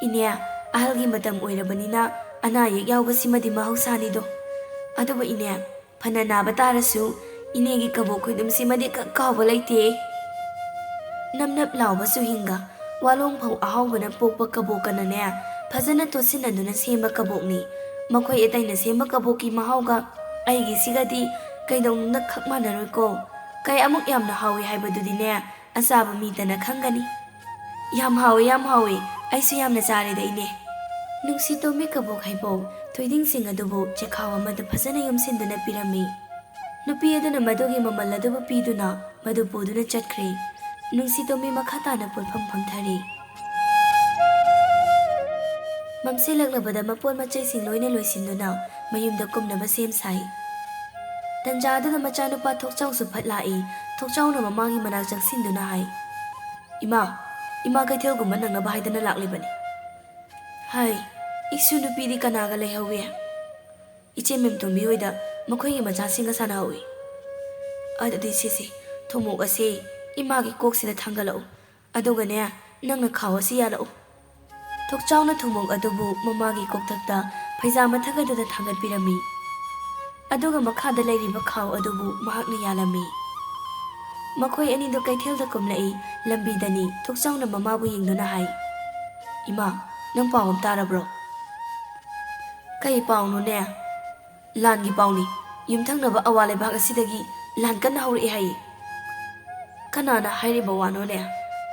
"ꯏꯅꯦ, ꯑꯍꯜꯒꯤ ꯃꯇꯝ ꯑꯣꯏꯔꯕꯅꯤꯅ ꯑꯅꯥ ꯑꯌꯦꯛ ꯌꯥꯎꯕꯁꯤꯃꯗꯤ ꯃꯍꯧꯁꯥꯅꯤꯗꯣ꯫ ꯑꯗꯨꯕꯨ ꯏꯅꯦ, ꯐꯅ ꯅꯥꯕ ꯇꯥꯔꯁꯨ ꯏꯅꯦꯒꯤ ꯀꯕꯣꯛ ꯈꯣꯏꯗꯨꯝꯁꯤꯃꯗꯤ ꯀꯛ ꯀꯥꯎꯕ ꯂꯩꯇꯦ꯫" ꯅꯞ ꯅꯞ ꯂꯥꯎꯕ ꯆꯨꯍꯤꯡꯒ ꯋꯥꯂꯣꯡ ꯐꯧ ꯑꯍꯥꯎꯕꯅ ꯄꯣꯛꯄ ꯀꯕꯣꯛꯀꯅꯅꯦ, ꯐꯖꯅ ꯇꯣꯠꯁꯤꯟꯅꯗꯨꯅ ꯁꯦꯝꯕ ꯀꯕꯣꯛꯅꯤ꯫ ꯃꯈꯣꯏ ꯑꯇꯩꯅ ꯁꯦꯝꯕ ꯀꯕꯣꯛꯀꯤ ꯃꯍꯥꯎꯒ ꯑꯩꯒꯤꯁꯤꯒꯗꯤ ꯀꯩꯗꯧꯅꯨꯡꯗ ꯈꯛ ꯃꯥꯟꯅꯔꯣꯏꯀꯣ꯫ ꯀꯌꯥꯃꯨꯛ ꯌꯥꯝꯅ ꯍꯥꯎꯏ ꯍꯥꯏꯕꯗꯨꯗꯤꯅꯦ, ꯑꯆꯥꯕ ꯃꯤꯇꯅ ꯈꯪꯒꯅꯤ꯫ "ꯌꯥꯝ ꯍꯥꯎꯏ, ꯌꯥꯝ ꯍꯥꯎꯏ꯫ ꯑꯩꯁꯨ ꯌꯥꯝꯅ ꯆꯥꯔꯦꯗ, ꯏꯅꯦ꯫ ꯅꯨꯡꯁꯤ ꯇꯣꯝꯕꯤ ꯀꯕꯣꯛ ꯍꯩꯕꯣꯛ ꯊꯣꯏꯗꯤꯡꯁꯤꯡ ꯑꯗꯨꯕꯨ ꯆꯦꯈꯥꯎ ꯑꯃꯗ ꯐꯖꯅ ꯌꯣꯝꯁꯤꯟꯗꯨꯅ ꯄꯤꯔꯝꯃꯤ꯫ ꯅꯨꯄꯤ ꯑꯗꯨꯅ ꯃꯗꯨꯒꯤ ꯃꯃꯜ ꯑꯗꯨꯕꯨ ꯄꯤꯗꯨꯅ ꯃꯗꯨ ꯄꯨꯗꯨꯅ ꯆꯠꯈ꯭ꯔꯦ꯫ ꯅꯨꯡꯁꯤ ꯇꯣꯝꯕꯤ ꯃꯈꯥ ꯇꯥꯅ ꯄꯣꯠꯐꯝ ꯐꯝꯊꯔꯦ꯫ ꯃꯝꯁꯤꯜꯂꯛꯂꯕꯗ ꯃꯄꯣꯠ ꯃꯆꯩꯁꯤꯡ ꯂꯣꯏꯅ ꯂꯣꯏꯁꯤꯟꯗꯨꯅ ꯃꯌꯨꯝꯗ ꯀꯨꯝꯅꯕ ꯁꯦꯝ ꯁꯥꯏ꯫ ꯇꯟꯖꯥ ꯑꯗꯨꯗ ꯃꯆꯥꯅꯨꯄꯥ ꯊꯣꯛꯆꯥꯎꯁꯨ ꯐꯠ ꯂꯥꯛꯏ꯫ ꯊꯣꯛꯆꯥꯎꯅ ꯃꯃꯥꯒꯤ ꯃꯅꯥꯛ ꯆꯪꯁꯤꯟꯗꯨꯅ ꯍꯥꯏ, "ꯏꯃꯥ, ꯏꯃꯥ ꯀꯩꯊꯦꯜꯒꯨꯝꯕ ꯅꯪꯅꯕ ꯍꯥꯏꯗꯅ ꯂꯥꯛꯂꯤꯕꯅꯤ"꯫ ꯍꯥꯏ, "ꯏꯁꯨ ꯅꯨꯄꯤꯗꯤ ꯀꯅꯥꯒ ꯂꯩꯍꯧꯏ?" "ꯏꯆꯦ ꯃꯦꯝꯇꯣꯝꯕꯤ ꯍꯣꯏꯗ ꯃꯈꯣꯏꯒꯤ ꯃꯆꯥꯁꯤꯡꯒ ꯁꯥꯟꯅꯍꯧꯏ"꯫ "ꯑꯗꯨꯗꯤ ꯁꯤꯁꯤ, ꯊꯨꯝꯃꯣꯛ ꯑꯁꯤ ꯏꯃꯥꯒꯤ ꯀꯣꯛꯁꯤꯗ ꯊꯥꯡꯒꯠꯂꯛꯎ꯫ ꯑꯗꯨꯒꯅꯦ, ꯅꯪꯅ ꯈꯥꯎ ꯑꯁꯤ ꯌꯥꯜꯂꯛꯎ"꯫ ꯊꯣꯛꯆꯥꯎꯅ ꯊꯨꯝꯃꯣꯛ ꯑꯗꯨꯕꯨ ꯃꯃꯥꯒꯤ ꯀꯣꯛꯊꯛꯇ ꯐꯩꯖꯥ ꯃꯊꯛ ꯑꯗꯨꯗ ꯊꯥꯡꯒꯠꯄꯤꯔꯝꯃꯤ꯫ ꯑꯗꯨꯒ ꯃꯈꯥꯗ ꯂꯩꯔꯤꯕ ꯈꯥꯎ ꯑꯗꯨꯕꯨ ꯃꯍꯥꯛꯅ ꯌꯥꯜꯂꯝꯃꯤ꯫ ꯃꯈꯣꯏ ꯑꯅꯤꯗꯨ ꯀꯩꯊꯦꯜꯗ ꯀꯨꯝꯂꯛꯏ꯫ ꯂꯝꯕꯤꯗꯅꯤ ꯊꯣꯛꯆꯥꯎꯅ ꯃꯃꯥꯕꯨ ꯌꯦꯡꯗꯨꯅ ꯍꯥꯏ, "ꯏꯃꯥ, ꯅꯪ ꯄꯥꯎ ꯑꯃ ꯇꯥꯔꯕ꯭ꯔꯣ?" "ꯀꯩ ꯄꯥꯎꯅꯣꯅꯦ?" "ꯂꯥꯟꯒꯤ ꯄꯥꯎꯅꯤ꯫ ꯌꯨꯝꯊꯪꯅꯕ ꯑꯋꯥ ꯂꯩꯕꯥꯛ ꯑꯁꯤꯗꯒꯤ ꯂꯥꯟ ꯀꯟꯅ ꯍꯧꯔꯛꯑꯦ ꯍꯥꯏꯌꯦ"꯫ "ꯀꯅꯥꯅ ꯍꯥꯏꯔꯤꯕ ꯋꯥꯅꯣꯅꯦ?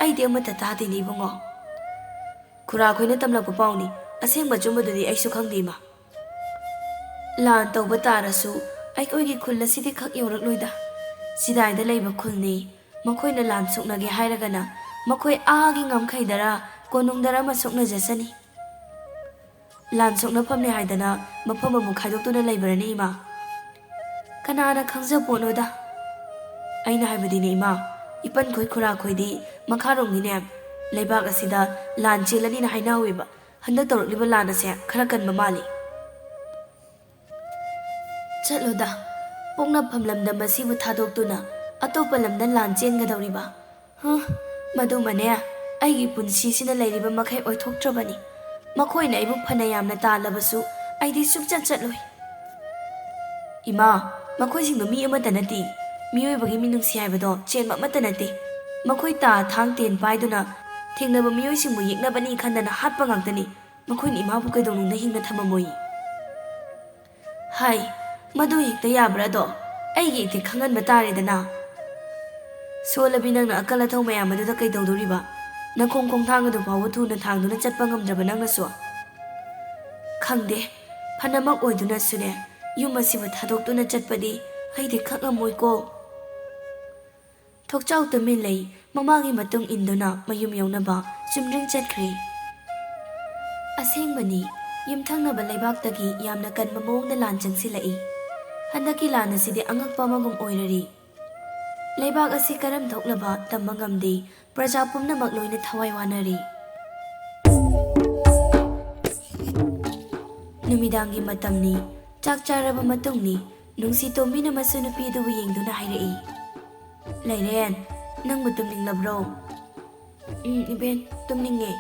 ꯑꯩꯗꯤ ꯑꯃꯠꯇ ꯇꯥꯗꯦꯅꯦ ꯏꯕꯨꯡꯉꯣ"꯫ "ꯈꯨꯔꯥꯈꯣꯏꯅ ꯇꯝꯂꯛꯄ ꯄꯥꯎꯅꯤ꯫ ꯑꯁꯦꯡꯕ ꯑꯆꯨꯝꯕꯗꯨꯗꯤ ꯑꯩꯁꯨ ꯈꯪꯗꯦ ꯏꯃꯥ"꯫ "ꯂꯥꯟ ꯇꯧꯕ ꯇꯥꯔꯁꯨ ꯑꯩꯈꯣꯏꯒꯤ ꯈꯨꯜ ꯑꯁꯤꯗꯤ ꯈꯛ ꯌꯧꯔꯛꯂꯣꯏꯗ꯫ ꯆꯤꯗꯥꯏꯗ ꯂꯩꯕ ꯈꯨꯜꯅꯤ꯫ ꯃꯈꯣꯏꯅ ꯂꯥꯟ ꯁꯣꯛꯅꯒꯦ ꯍꯥꯏꯔꯒꯅ ꯃꯈꯣꯏ ꯑꯥꯒꯤ ꯉꯝꯈꯩꯗꯔ ꯀꯣꯅꯨꯡꯗꯔ ꯑꯃ ꯁꯣꯛꯅꯖꯁꯅꯤ꯫ ꯂꯥꯟ ꯁꯣꯛꯅꯐꯝꯅꯤ ꯍꯥꯏꯗꯅ ꯃꯐꯝ ꯑꯃꯨꯛ ꯈꯥꯏꯗꯣꯛꯇꯨꯅ ꯂꯩꯕ꯭ꯔꯅꯤ ꯏꯃꯥ?" "ꯀꯅꯥꯅ ꯈꯪꯖꯄꯣꯠꯅꯣꯗ? ꯑꯩꯅ ꯍꯥꯏꯕꯗꯤꯅꯦ ꯏꯃꯥ, ꯏꯄꯟꯈꯣꯏ ꯈꯨꯔꯥꯈꯣꯏꯗꯤ ꯃꯈꯥꯔꯣꯝꯒꯤꯅꯦ ꯂꯩꯕꯥꯛ ꯑꯁꯤꯗ ꯂꯥꯟ ꯆꯦꯜꯂꯅꯤꯅ ꯍꯥꯏꯅꯍꯧꯋꯦꯕ꯫ ꯍꯟꯗꯛ ꯇꯧꯔꯛꯂꯤꯕ ꯂꯥꯟ ꯑꯁꯦ ꯈꯔ ꯀꯟꯕ ꯃꯥꯜꯂꯤ"꯫ "ꯆꯠꯂꯣꯗ, ꯄꯣꯛꯅꯐꯝ ꯂꯝꯗꯝ ꯑꯁꯤꯕꯨ ꯊꯥꯗꯣꯛꯇꯨꯅ ꯑꯇꯣꯞꯄ ꯂꯝꯗ ꯂꯥꯟ ꯆꯦꯟꯒꯗꯧꯔꯤꯕ? ꯍ, ꯃꯗꯨꯃꯅꯦ, ꯑꯩꯒꯤ ꯄꯨꯟꯁꯤꯁꯤꯅ ꯂꯩꯔꯤꯕ ꯃꯈꯩ ꯑꯣꯏꯊꯣꯛꯇ꯭ꯔꯕꯅꯤ꯫ ꯃꯈꯣꯏꯅ ꯑꯩꯕꯨ ꯐꯅ ꯌꯥꯝꯅ ꯇꯥꯜꯂꯕꯁꯨ ꯑꯩꯗꯤ ꯁꯨꯛꯆꯠ ꯆꯠꯂꯣꯏ"꯫ "ꯏꯃꯥ, ꯃꯈꯣꯏꯁꯤꯡꯗꯣ ꯃꯤ ꯑꯃꯠꯇ ꯅꯠꯇꯦ꯫ ꯃꯤꯑꯣꯏꯕꯒꯤ ꯃꯤꯅꯨꯡꯁꯤ ꯍꯥꯏꯕꯗꯣ ꯆꯦꯟꯕ ꯑꯃꯠꯇ ꯅꯠꯇꯦ꯫ ꯃꯈꯣꯏ ꯇꯥ ꯊꯥꯡ ꯇꯦꯟ ꯄꯥꯏꯗꯨꯅ ꯊꯦꯡꯅꯕ ꯃꯤꯑꯣꯏꯁꯤꯡꯕꯨ ꯌꯦꯛꯅꯕꯅꯤ ꯈꯟꯗꯅ ꯍꯥꯠꯄ ꯉꯥꯛꯇꯅꯤ꯫ ꯃꯈꯣꯏꯅ ꯏꯃꯥꯕꯨ ꯀꯩꯗꯧꯅꯨꯡꯗ ꯍꯤꯡꯅ ꯊꯝꯃꯝꯃꯣꯏ"꯫ "ꯍꯥꯏ, ꯃꯗꯨ ꯍꯦꯛꯇ ꯌꯥꯕ꯭ꯔꯥ ꯑꯗꯣ? ꯑꯩꯒꯤ ꯏꯊꯤꯛ ꯈꯪꯍꯟꯕ ꯇꯥꯔꯦꯗꯅ"꯫ "ꯁꯣꯜꯂꯕꯤ ꯅꯪꯅ ꯑꯀꯜ ꯑꯊꯧ ꯃꯌꯥꯝ ꯑꯗꯨꯗ ꯀꯩꯗꯧꯗꯣꯔꯤꯕ? ꯅꯈꯣꯡ ꯈꯣꯡꯊꯥꯡ ꯑꯗꯨ ꯐꯥꯎꯕ ꯊꯨꯅ ꯊꯥꯡꯗꯨꯅ ꯆꯠꯄ ꯉꯝꯗ꯭ꯔꯕ ꯅꯪꯅꯁꯨ? ꯈꯪꯗꯦ, ꯐꯅꯃꯛ ꯑꯣꯏꯗꯨꯅꯁꯨꯅꯦ, ꯌꯨꯝ ꯑꯁꯤꯕꯨ ꯊꯥꯗꯣꯛꯇꯨꯅ ꯆꯠꯄꯗꯤ ꯑꯩꯗꯤ ꯈꯪꯉꯝꯃꯣꯏꯀꯣ꯫ ꯊꯣꯛꯆꯥꯎ ꯇꯨꯃꯤꯟ ꯂꯩ꯫ ꯃꯃꯥꯒꯤ ꯃꯇꯨꯡ ꯏꯟꯗꯨꯅ ꯃꯌꯨꯝ ꯌꯧꯅꯕ ꯆꯨꯝꯗ꯭ꯔꯤꯡ ꯆꯠꯈ꯭ꯔꯦ꯫ ꯑꯁꯦꯡꯕꯅꯤ, ꯌꯨꯝꯊꯪꯅꯕ ꯂꯩꯕꯥꯛꯇꯒꯤ ꯌꯥꯝꯅ ꯀꯟꯕ ꯃꯑꯣꯡꯗ ꯂꯥꯟ ꯆꯪꯁꯤꯜꯂꯛꯏ꯫ ꯍꯟꯗꯛꯀꯤ ꯂꯥꯟ ꯑꯁꯤꯗꯤ ꯑꯉꯛꯄ ꯑꯃꯒꯨꯝ ꯑꯣꯏꯔꯔꯤ꯫ ꯂꯩꯕꯥꯛ ꯑꯁꯤ ꯀꯔꯝ ꯊꯣꯛꯂꯕ ꯇꯝꯕ ꯉꯝꯗꯦ꯫ ꯄ꯭ꯔꯖꯥ ꯄꯨꯝꯅꯃꯛ ꯂꯣꯏꯅ ꯊꯋꯥꯏ ꯋꯥꯅꯔꯤ꯫ ꯅꯨꯃꯤꯗꯥꯡꯒꯤ ꯃꯇꯝꯅꯤ꯫ ꯆꯥꯛ ꯆꯥꯔꯕ ꯃꯇꯨꯡꯅꯤ꯫ ꯅꯨꯡꯁꯤ ꯇꯣꯝꯕꯤꯅ ꯃꯁꯨ ꯅꯨꯄꯤ ꯑꯗꯨꯕꯨ ꯌꯦꯡꯗꯨꯅ ꯍꯥꯏꯔꯛꯏ, "ꯂꯩꯔꯦꯟ, ꯅꯪꯕꯨ ꯇꯨꯝꯅꯤꯡꯂꯕ꯭ꯔꯣ?" "ꯎꯝ, ꯏꯕꯦꯟ, ꯇꯨꯝꯅꯤꯡꯉꯦ꯫"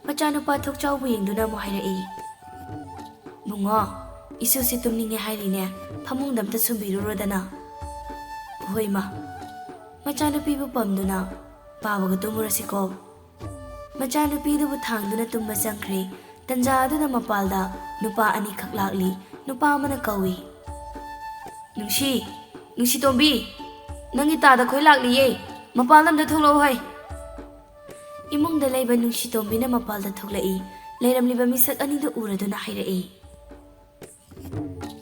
ꯃꯆꯥꯅꯨꯄꯥ ꯊꯣꯛꯆꯥꯎꯕꯨ ꯌꯦꯡꯗꯨꯅ ꯑꯃꯨꯛ ꯍꯥꯏꯔꯛꯏ, "ꯕꯨꯡꯉꯣ, ꯏꯁꯨꯁꯤ ꯇꯨꯝꯅꯤꯡꯉꯦ ꯍꯥꯏꯔꯤꯅꯦ, ꯐꯃꯨꯡꯗ ꯑꯝꯇ ꯁꯨꯝꯕꯤꯔꯨꯔꯣꯗꯅ꯫" "ꯍꯣꯏ, ꯃꯥ꯫" ꯃꯆꯥꯅꯨꯄꯤꯕꯨ ꯄꯝꯗꯨꯅ, "ꯄꯥꯕꯒ ꯇꯨꯝꯃꯨꯔꯁꯤꯀꯣ꯫" ꯃꯆꯥꯅꯨꯄꯤꯗꯨꯕꯨ ꯊꯥꯡꯗꯨꯅ ꯇꯨꯝꯕ ꯆꯪꯈ꯭ꯔꯦ꯫ ꯇꯟꯖꯥ ꯑꯗꯨꯗ ꯃꯄꯥꯜꯗ ꯅꯨꯄꯥ ꯑꯅꯤꯈꯛ ꯂꯥꯛꯂꯤ꯫ ꯅꯨꯄꯥ ꯑꯃꯅ ꯀꯧꯏ, "ꯅꯨꯡꯁꯤ, ꯅꯨꯡꯁꯤ ꯇꯣꯝꯕꯤ, ꯅꯪꯒꯤ ꯇꯥꯗ ꯈꯣꯏ ꯂꯥꯛꯂꯤꯌꯦ꯫ ꯃꯄꯥꯜꯗ ꯑꯝꯇ ꯊꯣꯛꯂꯛꯑꯣ ꯍꯥꯏ꯫" ꯏꯃꯨꯡꯗ ꯂꯩꯕ ꯅꯨꯡꯁꯤ ꯇꯣꯝꯕꯤꯅ ꯃꯄꯥꯜꯗ ꯊꯣꯛꯂꯛꯏ꯫ ꯂꯩꯔꯝꯂꯤꯕ ꯃꯤꯁꯛ ꯑꯅꯤꯗꯨ ꯎꯔꯗꯨꯅ ꯍꯥꯏꯔꯛꯏ,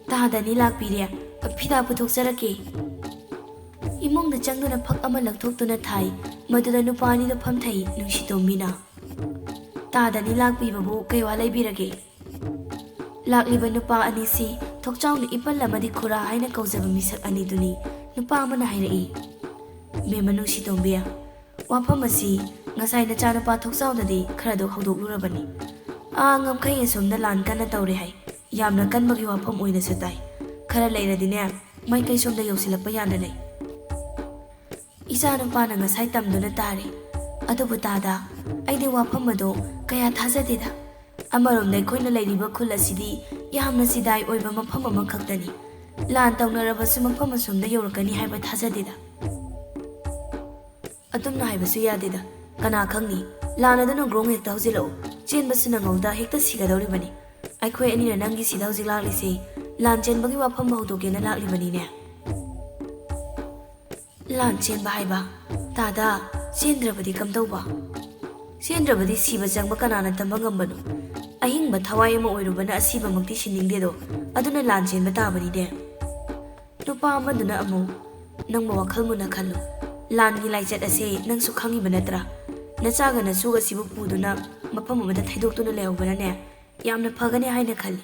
"ꯇꯥꯗꯅꯤ ꯂꯥꯛꯄꯤꯔꯦ, ꯐꯤꯗꯥ ꯄꯨꯊꯣꯛꯆꯔꯛꯀꯦ꯫" ꯏꯃꯨꯡꯗ ꯆꯪꯗꯨꯅ ꯐꯛ ꯑꯃ ꯂꯧꯊꯣꯛꯇꯨꯅ ꯊꯥꯏ꯫ ꯃꯗꯨꯗ ꯅꯨꯄꯥ ꯑꯅꯤꯗꯨ ꯐꯝꯊꯩ ꯅꯨꯡꯁꯤ ꯇꯣꯝꯕꯤꯅ꯫ "ꯇꯥꯗꯅꯤ ꯂꯥꯛꯄꯤꯕꯕꯨ ꯀꯩ ꯋꯥ ꯂꯩꯕꯤꯔꯒꯦ?" ꯂꯥꯛꯂꯤꯕ ꯅꯨꯄꯥ ꯑꯅꯤꯁꯤ ꯊꯣꯛꯆꯥꯎꯅ ꯏꯄꯜ ꯑꯃꯗꯤ ꯈꯨꯔꯥ ꯍꯥꯏꯅ ꯀꯧꯖꯕ ꯃꯤꯁꯛ ꯑꯅꯤꯗꯨꯅꯤ꯫ ꯅꯨꯄꯥ ꯑꯃꯅ ꯍꯥꯏꯔꯛꯏ, "ꯃꯦꯝꯃ ꯅꯨꯡꯁꯤ ꯇꯣꯝꯕꯤ, ꯋꯥꯐꯝ ꯑꯁꯤ ꯉꯁꯥꯏ ꯅꯆꯥꯅꯨꯄꯥ ꯊꯣꯛꯆꯥꯎꯗꯗꯤ ꯈꯔꯗꯣ ꯍꯧꯗꯣꯛꯂꯨꯔꯕꯅꯤ꯫ ꯑꯥ ꯉꯝꯈꯩ ꯑꯁꯣꯝꯗ ꯂꯥꯟ ꯀꯟꯅ ꯇꯧꯔꯦ ꯍꯥꯏ꯫ ꯌꯥꯝꯅ ꯀꯟꯕꯒꯤ ꯋꯥꯐꯝ ꯑꯣꯏꯅꯁꯨ ꯇꯥꯏ꯫ ꯈꯔ ꯂꯩꯔꯗꯤꯅꯦ, ꯃꯥꯏꯀꯩ ꯁꯣꯝꯗ ꯌꯧꯁꯤꯜꯂꯛꯄ ꯌꯥꯅ ꯂꯩ꯫" ꯏꯆꯥꯅꯨꯄꯥꯅ ꯉꯁꯥꯏ ꯇꯝꯗꯨꯅ ꯇꯥꯔꯦ꯫ ꯑꯗꯨꯕꯨ ꯇꯥꯗ, ꯑꯩꯗꯤ ꯋꯥꯐꯝ ꯑꯗꯣ ꯀꯌꯥ ꯊꯥꯖꯗꯦꯗ꯫ ꯑꯃꯔꯣꯝꯗ ꯑꯩꯈꯣꯏꯅ ꯂꯩꯔꯤꯕ ꯈꯨꯜ ꯑꯁꯤꯗꯤ ꯌꯥꯝꯅ ꯆꯤꯗꯥꯏ ꯑꯣꯏꯕ ꯃꯐꯝ ꯑꯃꯈꯛꯇꯅꯤ꯫ ꯂꯥꯟ ꯇꯧꯅꯔꯕꯁꯨ ꯃꯐꯝ ꯑꯁꯣꯝꯗ ꯌꯧꯔꯛꯀꯅꯤ ꯍꯥꯏꯕ ꯊꯥꯖꯗꯦꯗ꯫ ꯑꯗꯨꯝꯅ ꯍꯥꯏꯕꯁꯨ ꯌꯥꯗꯦꯗ꯫ ꯀꯅꯥ ꯈꯪꯅꯤ? ꯂꯥꯟ ꯑꯗꯨꯅ ꯒ꯭ꯔꯣꯡ ꯍꯦꯛꯇ ꯍꯧꯖꯤꯜꯂꯛꯎ꯫ ꯆꯦꯟꯕꯁꯨ ꯅꯪꯍꯧꯗ ꯍꯦꯛꯇ ꯁꯤꯒꯗꯧꯔꯤꯕꯅꯤ꯫ ꯑꯩꯈꯣꯏ ꯑꯅꯤꯅ ꯅꯪꯒꯤ ꯁꯤꯗ ꯍꯧꯖꯤꯛ ꯂꯥꯛꯂꯤꯁꯦ ꯂꯥꯟ ꯆꯦꯟꯕꯒꯤ ꯋꯥꯐꯝ ꯍꯧꯗꯣꯛꯀꯦꯅ ꯂꯥꯛꯂꯤꯕꯅꯤꯅꯦ꯫ ꯂꯥꯟ ꯆꯦꯟꯕ ꯍꯥꯏꯕ? ꯇꯥꯗ, ꯆꯦꯟꯗ꯭ꯔꯕꯗꯤ ꯀꯝꯗꯧꯕ? ꯆꯦꯟꯗ꯭ꯔꯕꯗꯤ ꯁꯤꯕ ꯆꯪꯕ ꯀꯅꯥꯅ ꯇꯝꯕ ꯉꯝꯕꯅꯣ? ꯑꯍꯤꯡꯕ ꯊꯋꯥꯏ ꯑꯃ ꯑꯣꯏꯔꯨꯕꯅ ꯑꯁꯤꯕꯃꯛꯇꯤ ꯁꯤꯟꯅꯤꯡꯗꯦꯗꯣ, ꯑꯗꯨꯅ ꯂꯥꯟ ꯆꯦꯟꯕ ꯇꯥꯕꯅꯤꯅꯦ꯫ ꯅꯨꯄꯥ ꯑꯃꯗꯨꯅ ꯑꯃꯨꯛ, "ꯅꯪꯕꯨ ꯋꯥꯈꯜ ꯃꯨꯟꯅ ꯈꯜꯂꯨ꯫ ꯂꯥꯟꯒꯤ ꯂꯥꯏꯆꯠ ꯑꯁꯦ ꯅꯪꯁꯨ ꯈꯪꯉꯤꯕ ꯅꯠꯇ꯭ꯔꯥ? ꯅꯆꯥꯒ ꯅꯁꯨꯒ ꯑꯁꯤꯕꯨ ꯄꯨꯗꯨꯅ ꯃꯐꯝ ꯑꯃꯗ ꯊꯩꯗꯣꯛꯇꯨꯅ ꯂꯩꯍꯧꯕꯅꯅꯦ, ꯌꯥꯝꯅ ꯐꯒꯅꯤ ꯍꯥꯏꯅ ꯈꯜꯂꯤ꯫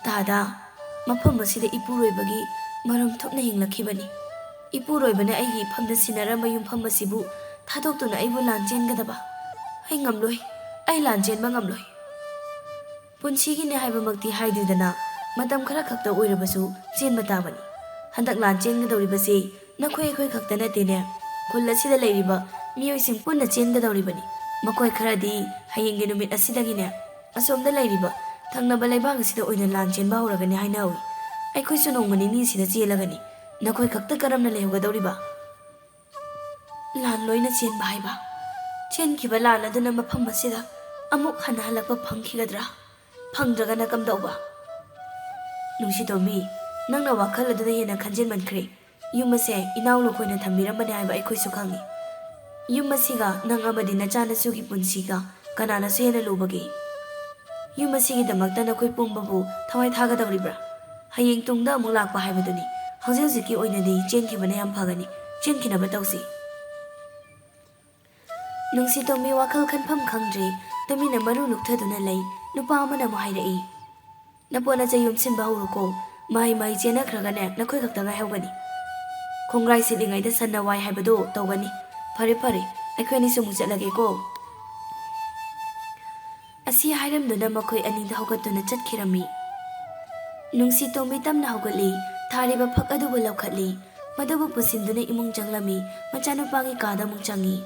ꯇꯥꯗ, ꯃꯐꯝ ꯑꯁꯤꯗ ꯏꯄꯨꯔꯣꯏꯕꯒꯤ ꯃꯔꯝ ꯊꯣꯛꯅ ꯍꯤꯡꯂꯛꯈꯤꯕꯅꯤ꯫ ꯏꯄꯨꯔꯣꯏꯕꯅ ꯑꯩꯒꯤ ꯏꯐꯝꯗ ꯁꯤꯟꯅꯔꯝꯕ ꯌꯨꯝꯐꯝ ꯑꯁꯤꯕꯨ ꯊꯥꯗꯣꯛꯇꯨꯅ ꯑꯩꯕꯨ ꯂꯥꯟ ꯆꯦꯟꯒꯗꯕ? ꯑꯩ ꯉꯝꯂꯣꯏ, ꯑꯩ ꯂꯥꯟ ꯆꯦꯟꯕ ꯉꯝꯂꯣꯏ꯫ ꯄꯨꯟꯁꯤꯒꯤꯅꯦ ꯍꯥꯏꯕꯃꯛꯇꯤ ꯍꯥꯏꯗ꯭ꯔꯤꯗꯅ, ꯃꯇꯝ ꯈꯔ ꯈꯛꯇ ꯑꯣꯏꯔꯕꯁꯨ ꯆꯦꯟꯕ ꯇꯥꯕꯅꯤ꯫ ꯍꯟꯗꯛ ꯂꯥꯟ ꯆꯦꯟꯒꯗꯧꯔꯤꯕꯁꯤ ꯅꯈꯣꯏ ꯑꯩꯈꯣꯏ ꯈꯛꯇ ꯅꯠꯇꯦꯅꯦ, ꯈꯨꯜ ꯑꯁꯤꯗ ꯂꯩꯔꯤꯕ ꯃꯤꯑꯣꯏꯁꯤꯡ ꯄꯨꯟꯅ ꯆꯦꯟꯒꯗꯧꯔꯤꯕꯅꯤ꯫ ꯃꯈꯣꯏ ꯈꯔꯗꯤ ꯍꯌꯦꯡꯒꯤ ꯅꯨꯃꯤꯠ ꯑꯁꯤꯗꯒꯤꯅꯦ, ꯑꯁꯣꯝꯗ ꯂꯩꯔꯤꯕ ꯊꯪꯅꯕ ꯂꯩꯕꯥꯛ ꯑꯁꯤꯗ ꯑꯣꯏꯅ ꯂꯥꯟ ꯆꯦꯟꯕ ꯍꯧꯔꯒꯅꯤ ꯍꯥꯏꯅ ꯍꯧꯏ꯫ ꯑꯩꯈꯣꯏꯁꯨ ꯅꯣꯡꯃ ꯅꯤꯅꯤꯁꯤꯗ ꯆꯦꯜꯂꯒꯅꯤ꯫ ꯅꯈꯣꯏ ꯈꯛꯇ ꯀꯔꯝꯅ ꯂꯩꯍꯧꯒꯗꯧꯔꯤꯕ? ꯂꯥꯟ ꯂꯣꯏꯅ ꯆꯦꯟꯕ ꯍꯥꯏꯕ? ꯆꯦꯟꯈꯤꯕ ꯂꯥꯟ ꯑꯗꯨꯅ ꯃꯐꯝ ꯑꯁꯤꯗ ꯑꯃꯨꯛ ꯍꯟꯅ ꯍꯜꯂꯛꯄ ꯐꯪꯈꯤꯒꯗ꯭ꯔꯥ? ꯐꯪꯗ꯭ꯔꯒꯅ ꯀꯝꯗꯧꯕ? ꯅꯨꯡꯁꯤꯇꯣꯝꯕꯤ, ꯅꯪꯅ ꯋꯥꯈꯜ ꯑꯗꯨꯗ ꯍꯦꯟꯅ ꯈꯟꯖꯤꯟꯃꯟꯈ꯭ꯔꯦ꯫ ꯌꯨꯝ ꯑꯁꯦ ꯏꯅꯥꯎ ꯂꯨꯈꯣꯏꯅ ꯊꯝꯕꯤꯔꯝꯕꯅꯤ ꯍꯥꯏꯕ ꯑꯩꯈꯣꯏꯁꯨ ꯈꯪꯏ꯫ ꯌꯨꯝ ꯑꯁꯤꯒ ꯅꯪ ꯑꯃꯗꯤ ꯅꯆꯥꯅꯁꯨꯒꯤ ꯄꯨꯟꯁꯤꯒ ꯀꯅꯥꯅꯁꯨ ꯍꯦꯟꯅ ꯂꯨꯕꯒꯦ? ꯌꯨꯝ ꯑꯁꯤꯒꯤꯗꯃꯛꯇ ꯅꯈꯣꯏ ꯄꯨꯝꯕꯕꯨ ꯊꯋꯥꯏ ꯊꯥꯒꯗꯧꯔꯤꯕ꯭ꯔꯥ? ꯍꯌꯦꯡ ꯇꯨꯡꯗ ꯑꯃꯨꯛ ꯂꯥꯛꯄ ꯍꯥꯏꯕꯗꯨꯅꯤ꯫ ꯍꯧꯖꯤꯛ ꯍꯧꯖꯤꯛꯀꯤ ꯑꯣꯏꯅꯗꯤ ꯆꯦꯟꯈꯤꯕꯅ ꯌꯥꯝ ꯐꯒꯅꯤ꯫ ꯆꯦꯟꯈꯤꯅꯕ ꯇꯧꯁꯤ꯫ ꯅꯨꯡꯁꯤꯇꯣꯝꯕꯤ ꯋꯥꯈꯜ ꯈꯟꯐꯝ ꯈꯪꯗ꯭ꯔꯦ꯫ ꯇꯨꯃꯤꯟꯅ ꯃꯔꯨ ꯂꯨꯛꯊꯗꯨꯅ ꯂꯩ꯫ ꯅꯨꯄꯥ ꯑꯃꯅ ꯑꯃꯨꯛ ꯍꯥꯏꯔꯛꯏ, "ꯅꯄꯣꯠ ꯅꯆꯩ ꯌꯣꯝꯁꯤꯟꯕ ꯍꯧꯔꯣꯀꯣ꯫ ꯃꯍꯩ ꯃꯍꯩ ꯆꯦꯟꯅꯈ꯭ꯔꯒꯅꯦ, ꯅꯈꯣꯏ ꯈꯛꯇ ꯉꯥꯏꯍꯧꯒꯅꯤ꯫ ꯈꯣꯡꯒ꯭ꯔꯥꯏ ꯁꯤꯠꯂꯤꯉꯩꯗ ꯁꯟꯅ ꯋꯥꯏ ꯍꯥꯏꯕꯗꯣ ꯇꯧꯒꯅꯤ꯫ ꯐꯔꯦ, ꯐꯔꯦ, ꯑꯩꯈꯣꯏ ꯑꯅꯤꯁꯨ ꯑꯃꯨꯛ ꯆꯠꯂꯒꯦꯀꯣ"꯫ ꯑꯁꯤ ꯍꯥꯏꯔꯝꯗꯨꯅ ꯃꯈꯣꯏ ꯑꯅꯤꯗ ꯍꯧꯒꯠꯇꯨꯅ ꯆꯠꯈꯤꯔꯝꯃꯤ꯫ ꯅꯨꯡꯁꯤꯇꯣꯝꯕꯤ ꯇꯞꯅ ꯍꯧꯒꯠꯂꯤ, ꯊꯥꯔꯤꯕ ꯐꯛ ꯑꯗꯨꯕꯨ ꯂꯧꯈꯠꯂꯤ, ꯃꯗꯨꯕꯨ ꯄꯨꯁꯤꯟꯗꯨꯅ ꯏꯃꯨꯡ ꯆꯪꯂꯝꯃꯤ꯫ ꯃꯆꯥꯅꯨꯄꯥꯒꯤ ꯀꯥꯗ ꯑꯃꯨꯛ ꯆꯪꯉꯤ꯫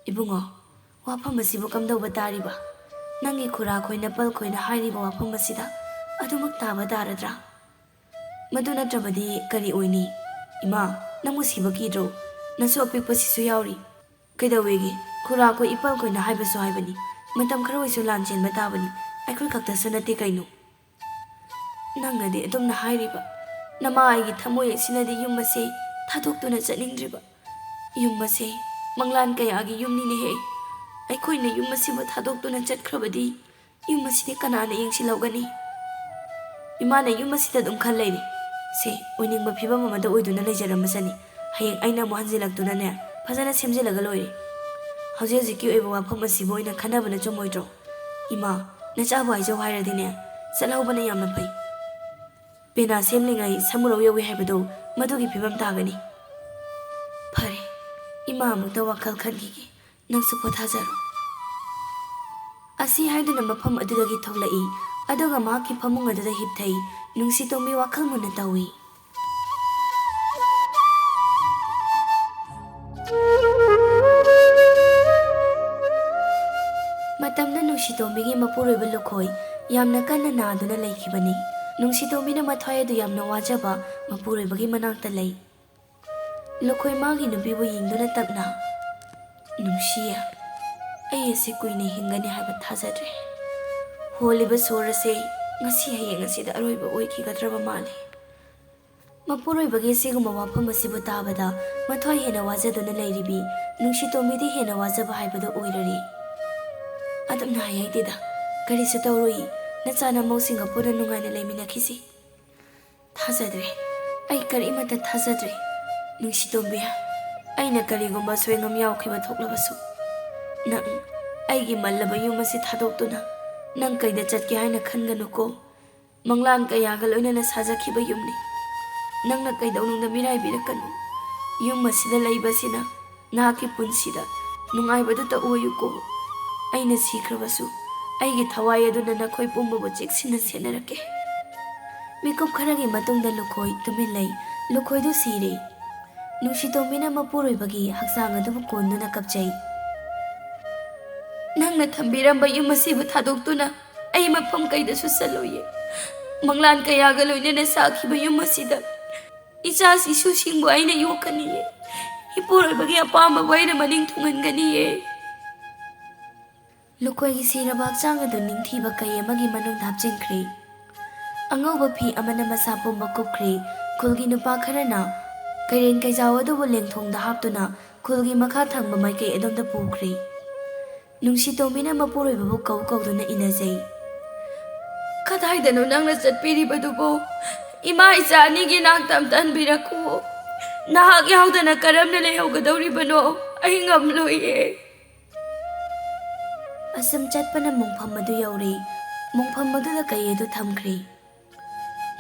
"ꯏꯕꯨꯡꯉꯣ, ꯋꯥꯐꯝ ꯑꯁꯤꯕꯨ ꯀꯝꯗꯧꯕ ꯇꯥꯔꯤꯕ? ꯅꯪꯒꯤ ꯈꯨꯔꯥꯈꯣꯏ ꯅꯄꯜꯈꯣꯏꯅ ꯍꯥꯏꯔꯤꯕ ꯋꯥꯐꯝ ꯑꯁꯤꯗ ꯑꯗꯨꯃꯛ ꯇꯥꯕ ꯇꯥꯔꯗ꯭ꯔꯥ?" "ꯃꯗꯨ ꯅꯠꯇ꯭ꯔꯕꯗꯤ ꯀꯔꯤ ꯑꯣꯏꯅꯤ? ꯏꯃꯥ, ꯅꯪꯕꯨ ꯁꯤꯕ ꯀꯤꯗ꯭ꯔꯣ? ꯅꯁꯨ ꯑꯄꯤꯛꯄꯁꯤꯁꯨ ꯌꯥꯎꯔꯤ꯫ ꯀꯩꯗꯧꯋꯦꯒꯦ? ꯈꯨꯔꯥꯈꯣꯏ ꯏꯄꯜꯈꯣꯏꯅ ꯍꯥꯏꯕꯁꯨ ꯍꯥꯏꯕꯅꯤ꯫ ꯃꯇꯝ ꯈꯔ ꯑꯣꯏꯁꯨ ꯂꯥꯟ ꯆꯦꯟꯕ ꯇꯥꯕꯅꯤ꯫ ꯑꯩꯈꯣꯏ ꯈꯛꯇꯁꯨ ꯅꯠꯇꯦ ꯀꯩꯅꯣ?" "ꯅꯪꯅꯗꯤ ꯑꯗꯨꯝꯅ ꯍꯥꯏꯔꯤꯕ, ꯅꯃꯥ ꯑꯩꯒꯤ ꯊꯃꯣꯏ ꯑꯁꯤꯅꯗꯤ ꯌꯨꯝ ꯑꯁꯤ ꯊꯥꯗꯣꯛꯇꯨꯅ ꯆꯠꯅꯤꯡꯗ꯭ꯔꯤꯕ꯫ ꯌꯨꯝ ꯑꯁꯦ ꯃꯪꯂꯥꯟ ꯀꯌꯥꯒꯤ ꯌꯨꯝꯅꯤꯅꯦꯍꯦ꯫ ꯑꯩꯈꯣꯏꯅ ꯌꯨꯝ ꯑꯁꯤꯕꯨ ꯊꯥꯗꯣꯛꯇꯨꯅ ꯆꯠꯈ꯭ꯔꯕꯗꯤ ꯌꯨꯝ ꯑꯁꯤꯗꯤ ꯀꯅꯥꯅ ꯌꯦꯡꯁꯤꯜꯍꯧꯒꯅꯤ? ꯏꯃꯥꯅ ꯌꯨꯝ ꯑꯁꯤꯗ ꯑꯗꯨꯝ ꯈꯜ ꯂꯩꯔꯦ꯫ ꯁꯦ, ꯑꯣꯏꯅꯤꯡꯕ ꯐꯤꯕꯝ ꯑꯃꯗ ꯑꯣꯏꯗꯨꯅ ꯂꯩꯖꯔꯝꯕꯁꯅꯤ꯫ ꯍꯌꯦꯡ ꯑꯩꯅ ꯑꯃꯨꯛ ꯍꯟꯖꯤꯜꯂꯛꯇꯨꯅꯅꯦ, ꯐꯖꯅ ꯁꯦꯝꯖꯤꯜꯂꯒ ꯂꯣꯏꯔꯦ꯫ ꯍꯧꯖꯤꯛ ꯍꯧꯖꯤꯛꯀꯤ ꯑꯣꯏꯕ ꯋꯥꯐꯝ ꯑꯁꯤꯕꯨ ꯑꯣꯏꯅ ꯈꯟꯅꯕꯅ ꯆꯨꯝꯃꯣꯏꯗ꯭ꯔꯣ? ꯏꯃꯥ, ꯅꯆꯥꯕꯨ ꯍꯥꯏꯖꯧ ꯍꯥꯏꯔꯗꯤꯅꯦ, ꯆꯠꯍꯧꯕꯅ ꯌꯥꯝꯅ ꯐꯩ꯫ ꯄꯦꯅꯥ ꯁꯦꯝꯂꯤꯉꯩ ꯁꯃꯨꯔꯧ ꯌꯧꯏ ꯍꯥꯏꯕꯗꯨ ꯃꯗꯨꯒꯤ ꯐꯤꯕꯝ ꯇꯥꯒꯅꯤ꯫ ꯐꯔꯦ, ꯏꯃꯥ ꯑꯃꯨꯛꯇ ꯋꯥꯈꯜ ꯈꯟꯈꯤꯒꯦ꯫ ꯅꯪꯁꯨ ꯄꯣꯊꯥꯖꯔꯣ꯫ ꯑꯁꯤ ꯍꯥꯏꯗꯨꯅ ꯃꯐꯝ ꯑꯗꯨꯗꯒꯤ ꯊꯣꯛꯂꯛꯏ, ꯑꯗꯨꯒ ꯃꯍꯥꯛꯀꯤ ꯐꯃꯨꯡ ꯑꯗꯨꯗ ꯍꯤꯞꯊꯩ꯫ ꯅꯨꯡꯁꯤꯇꯣꯝꯕꯤ ꯋꯥꯈꯜ ꯃꯨꯟꯅ ꯇꯧꯏ꯫ ꯃꯇꯝꯗ ꯅꯨꯡꯁꯤꯇꯣꯝꯕꯤꯒꯤ ꯃꯄꯨꯔꯣꯏꯕ ꯂꯨꯈꯣꯏ ꯌꯥꯝꯅ ꯀꯟꯅ ꯅꯥꯗꯨꯅ ꯂꯩꯈꯤꯕꯅꯤ꯫ ꯅꯨꯡꯁꯤꯇꯣꯝꯕꯤꯅ ꯃꯊ꯭ꯋꯥꯏ ꯑꯗꯨ ꯌꯥꯝꯅ ꯋꯥꯖꯕ ꯃꯄꯨꯔꯣꯏꯕꯒꯤ ꯃꯅꯥꯛꯇ ꯂꯩ꯫ ꯂꯨꯈꯣꯏ ꯃꯥꯒꯤ ꯅꯨꯄꯤꯕꯨ ꯌꯦꯡꯗꯨꯅ ꯇꯞꯅ, "ꯅꯨꯡꯁꯤꯌꯦ, ꯑꯩ ꯑꯁꯤ ꯀꯨꯏꯅ ꯍꯤꯡꯒꯅꯤ ꯍꯥꯏꯕ ꯊꯥꯖꯗ꯭ꯔꯦ꯫ ꯍꯣꯜꯂꯤꯕ ꯁꯣꯔ ꯑꯁꯦ ꯉꯁꯤ ꯍꯌꯦꯡ ꯑꯁꯤꯗ ꯑꯔꯣꯏꯕ ꯑꯣꯏꯈꯤꯒꯗ꯭ꯔꯕ ꯃꯥꯜꯂꯦ꯫" ꯃꯄꯨꯔꯣꯏꯕꯒꯤ ꯑꯁꯤꯒꯨꯝꯕ ꯋꯥꯐꯝ ꯑꯁꯤꯕꯨ ꯇꯥꯕꯗ ꯃꯊ꯭ꯋꯥꯏ ꯍꯦꯟꯅ ꯋꯥꯖꯗꯨꯅ ꯂꯩꯔꯤꯕꯤ ꯅꯨꯡꯁꯤꯇꯣꯝꯕꯤꯗꯤ ꯍꯦꯟꯅ ꯋꯥꯖꯕ ꯍꯥꯏꯕꯗꯨ ꯑꯣꯏꯔꯔꯦ꯫ "ꯑꯗꯨꯝꯅ ꯍꯥꯏ ꯍꯥꯏꯗꯦꯗ, ꯀꯔꯤꯁꯨ ꯇꯧꯔꯣꯏ, ꯅꯆꯥ ꯅꯃꯧꯁꯤꯡꯒ ꯄꯨꯟꯅ ꯅꯨꯡꯉꯥꯏꯅ ꯂꯩꯃꯤꯟꯅꯈꯤꯁꯤ꯫" "ꯊꯥꯖꯗ꯭ꯔꯦ, ꯑꯩ ꯀꯔꯤꯃꯠꯇ ꯊꯥꯖꯗ꯭ꯔꯦ꯫ ꯅꯨꯡꯁꯤꯇꯣꯝꯕꯤ, ꯑꯩꯅ ꯀꯔꯤꯒꯨꯝꯕ ꯑꯁꯣꯏ ꯑꯉꯥꯝ ꯌꯥꯎꯈꯤꯕ ꯊꯣꯛꯂꯕꯁꯨ, ꯅꯪ ꯑꯩꯒꯤ ꯃꯜꯂꯕ ꯌꯨꯝ ꯑꯁꯤ ꯊꯥꯗꯣꯛꯇꯨꯅ ꯅꯪ ꯀꯩꯗ ꯆꯠꯀꯦ ꯍꯥꯏꯅ ꯈꯟꯒꯅꯨꯀꯣ꯫ ꯃꯪꯂꯥꯟ ꯀꯌꯥꯒ ꯂꯣꯏꯅꯅ ꯁꯥꯖꯈꯤꯕ ꯌꯨꯝꯅꯤ꯫ ꯅꯪꯅ ꯀꯩꯗꯧꯅꯨꯡꯗ ꯃꯤꯔꯥꯏꯕꯤꯔꯛꯀꯅꯨ꯫ ꯌꯨꯝ ꯑꯁꯤꯗ ꯂꯩꯕꯁꯤꯅ ꯅꯍꯥꯛꯀꯤ ꯄꯨꯟꯁꯤꯗ ꯅꯨꯡꯉꯥꯏꯕꯗꯨꯇ ꯑꯣꯏꯌꯨꯀꯣ꯫ ꯑꯩꯅ ꯁꯤꯈ꯭ꯔꯕꯁꯨ ꯑꯩꯒꯤ ꯊꯋꯥꯏ ꯑꯗꯨꯅ ꯅꯈꯣꯏ ꯄꯨꯝꯕꯕꯨ ꯆꯦꯛꯁꯤꯟꯅ ꯁꯦꯟꯅꯔꯛꯀꯦ꯫" ꯃꯤꯀꯨꯞ ꯈꯔꯒꯤ ꯃꯇꯨꯡꯗ ꯂꯨꯈꯣꯏ ꯇꯨꯃꯤꯟ ꯂꯩ꯫ ꯂꯨꯈꯣꯏꯗꯨ ꯁꯤꯔꯦ꯫ ꯅꯨꯡꯁꯤꯇꯣꯝꯕꯤꯅ ꯃꯄꯨꯔꯣꯏꯕꯒꯤ ꯍꯛꯆꯥꯡ ꯑꯗꯨꯕꯨ ꯀꯣꯟꯗꯨꯅ ꯀꯞꯆꯩ꯫ "ꯅꯪꯅ ꯊꯝꯕꯤꯔꯝꯕ ꯌꯨꯝ ꯑꯁꯤꯕꯨ ꯊꯥꯗꯣꯛꯇꯨꯅ ꯑꯩ ꯃꯐꯝ ꯀꯩꯗꯁꯨ ꯆꯠꯂꯣꯏꯌꯦ꯫ ꯃꯪꯂꯥꯟ ꯀꯌꯥꯒ ꯂꯣꯏꯅꯅ ꯁꯥꯈꯤꯕ ꯌꯨꯝ ꯑꯁꯤꯗ ꯏꯆꯥꯁꯤꯡꯕꯨ ꯑꯩꯅ ꯌꯣꯛꯀꯅꯤꯌꯦ꯫ ꯏꯄꯨꯔꯣꯏꯕꯒꯤ ꯑꯄꯥꯝꯕꯕꯨ ꯑꯩꯅ ꯃꯅꯤꯡ ꯊꯨꯡꯍꯟꯒꯅꯤꯌꯦ꯫" ꯂꯨꯈꯣꯏꯒꯤ ꯁꯤꯔꯕ ꯍꯛꯆꯥꯡ ꯑꯗꯨ ꯅꯤꯡꯊꯤꯕ ꯀꯩ ꯑꯃꯒꯤ ꯃꯅꯨꯡꯗ ꯍꯥꯞꯆꯤꯟꯈ꯭ꯔꯦ꯫ ꯑꯉꯧꯕ ꯐꯤ ꯑꯃꯅ ꯃꯁꯥ ꯄꯨꯝꯕ ꯀꯨꯞꯈ꯭ꯔꯦ꯫ ꯈꯨꯜꯒꯤ ꯅꯨꯄꯥ ꯈꯔꯅ ꯀꯩꯔꯦꯟ ꯀꯩꯖꯥꯎ ꯑꯗꯨꯕꯨ ꯂꯦꯡꯊꯣꯡꯗ ꯍꯥꯞꯇꯨꯅ ꯈꯨꯜꯒꯤ ꯃꯈꯥ ꯊꯪꯕ ꯃꯥꯏꯀꯩ ꯑꯗꯣꯝꯗ ꯄꯨꯈ꯭ꯔꯤ꯫ ꯅꯨꯡꯁꯤꯇꯣꯝꯕꯤꯅ ꯃꯄꯨꯔꯣꯏꯕꯕꯨ ꯀꯧ ꯀꯧꯗꯨꯅ ꯏꯟꯅꯖꯩ꯫ "ꯀꯗꯥꯏꯗꯅꯣ ꯅꯪꯅ ꯆꯠꯄꯤꯔꯤꯕꯗꯨꯕꯨ? ꯏꯃꯥ ꯏꯆꯥ ꯑꯅꯤꯒꯤ ꯅꯥꯛꯇ ꯑꯝꯇ ꯍꯟꯕꯤꯔꯛꯈꯨ꯫ ꯅꯍꯥꯛ ꯌꯥꯎꯗꯅ ꯀꯔꯝꯅ ꯂꯩꯍꯧꯒꯗꯧꯔꯤꯕꯅꯣ? ꯑꯩ ꯉꯝꯂꯣꯏꯌꯦ꯫" ꯑꯁꯨꯝ ꯆꯠꯄꯅ ꯃꯣꯡꯐꯝ ꯑꯗꯨ ꯌꯧꯔꯦ꯫ ꯃꯣꯡꯐꯝ ꯑꯗꯨꯗ ꯀꯩ ꯑꯗꯨ ꯊꯝꯈ꯭ꯔꯦ꯫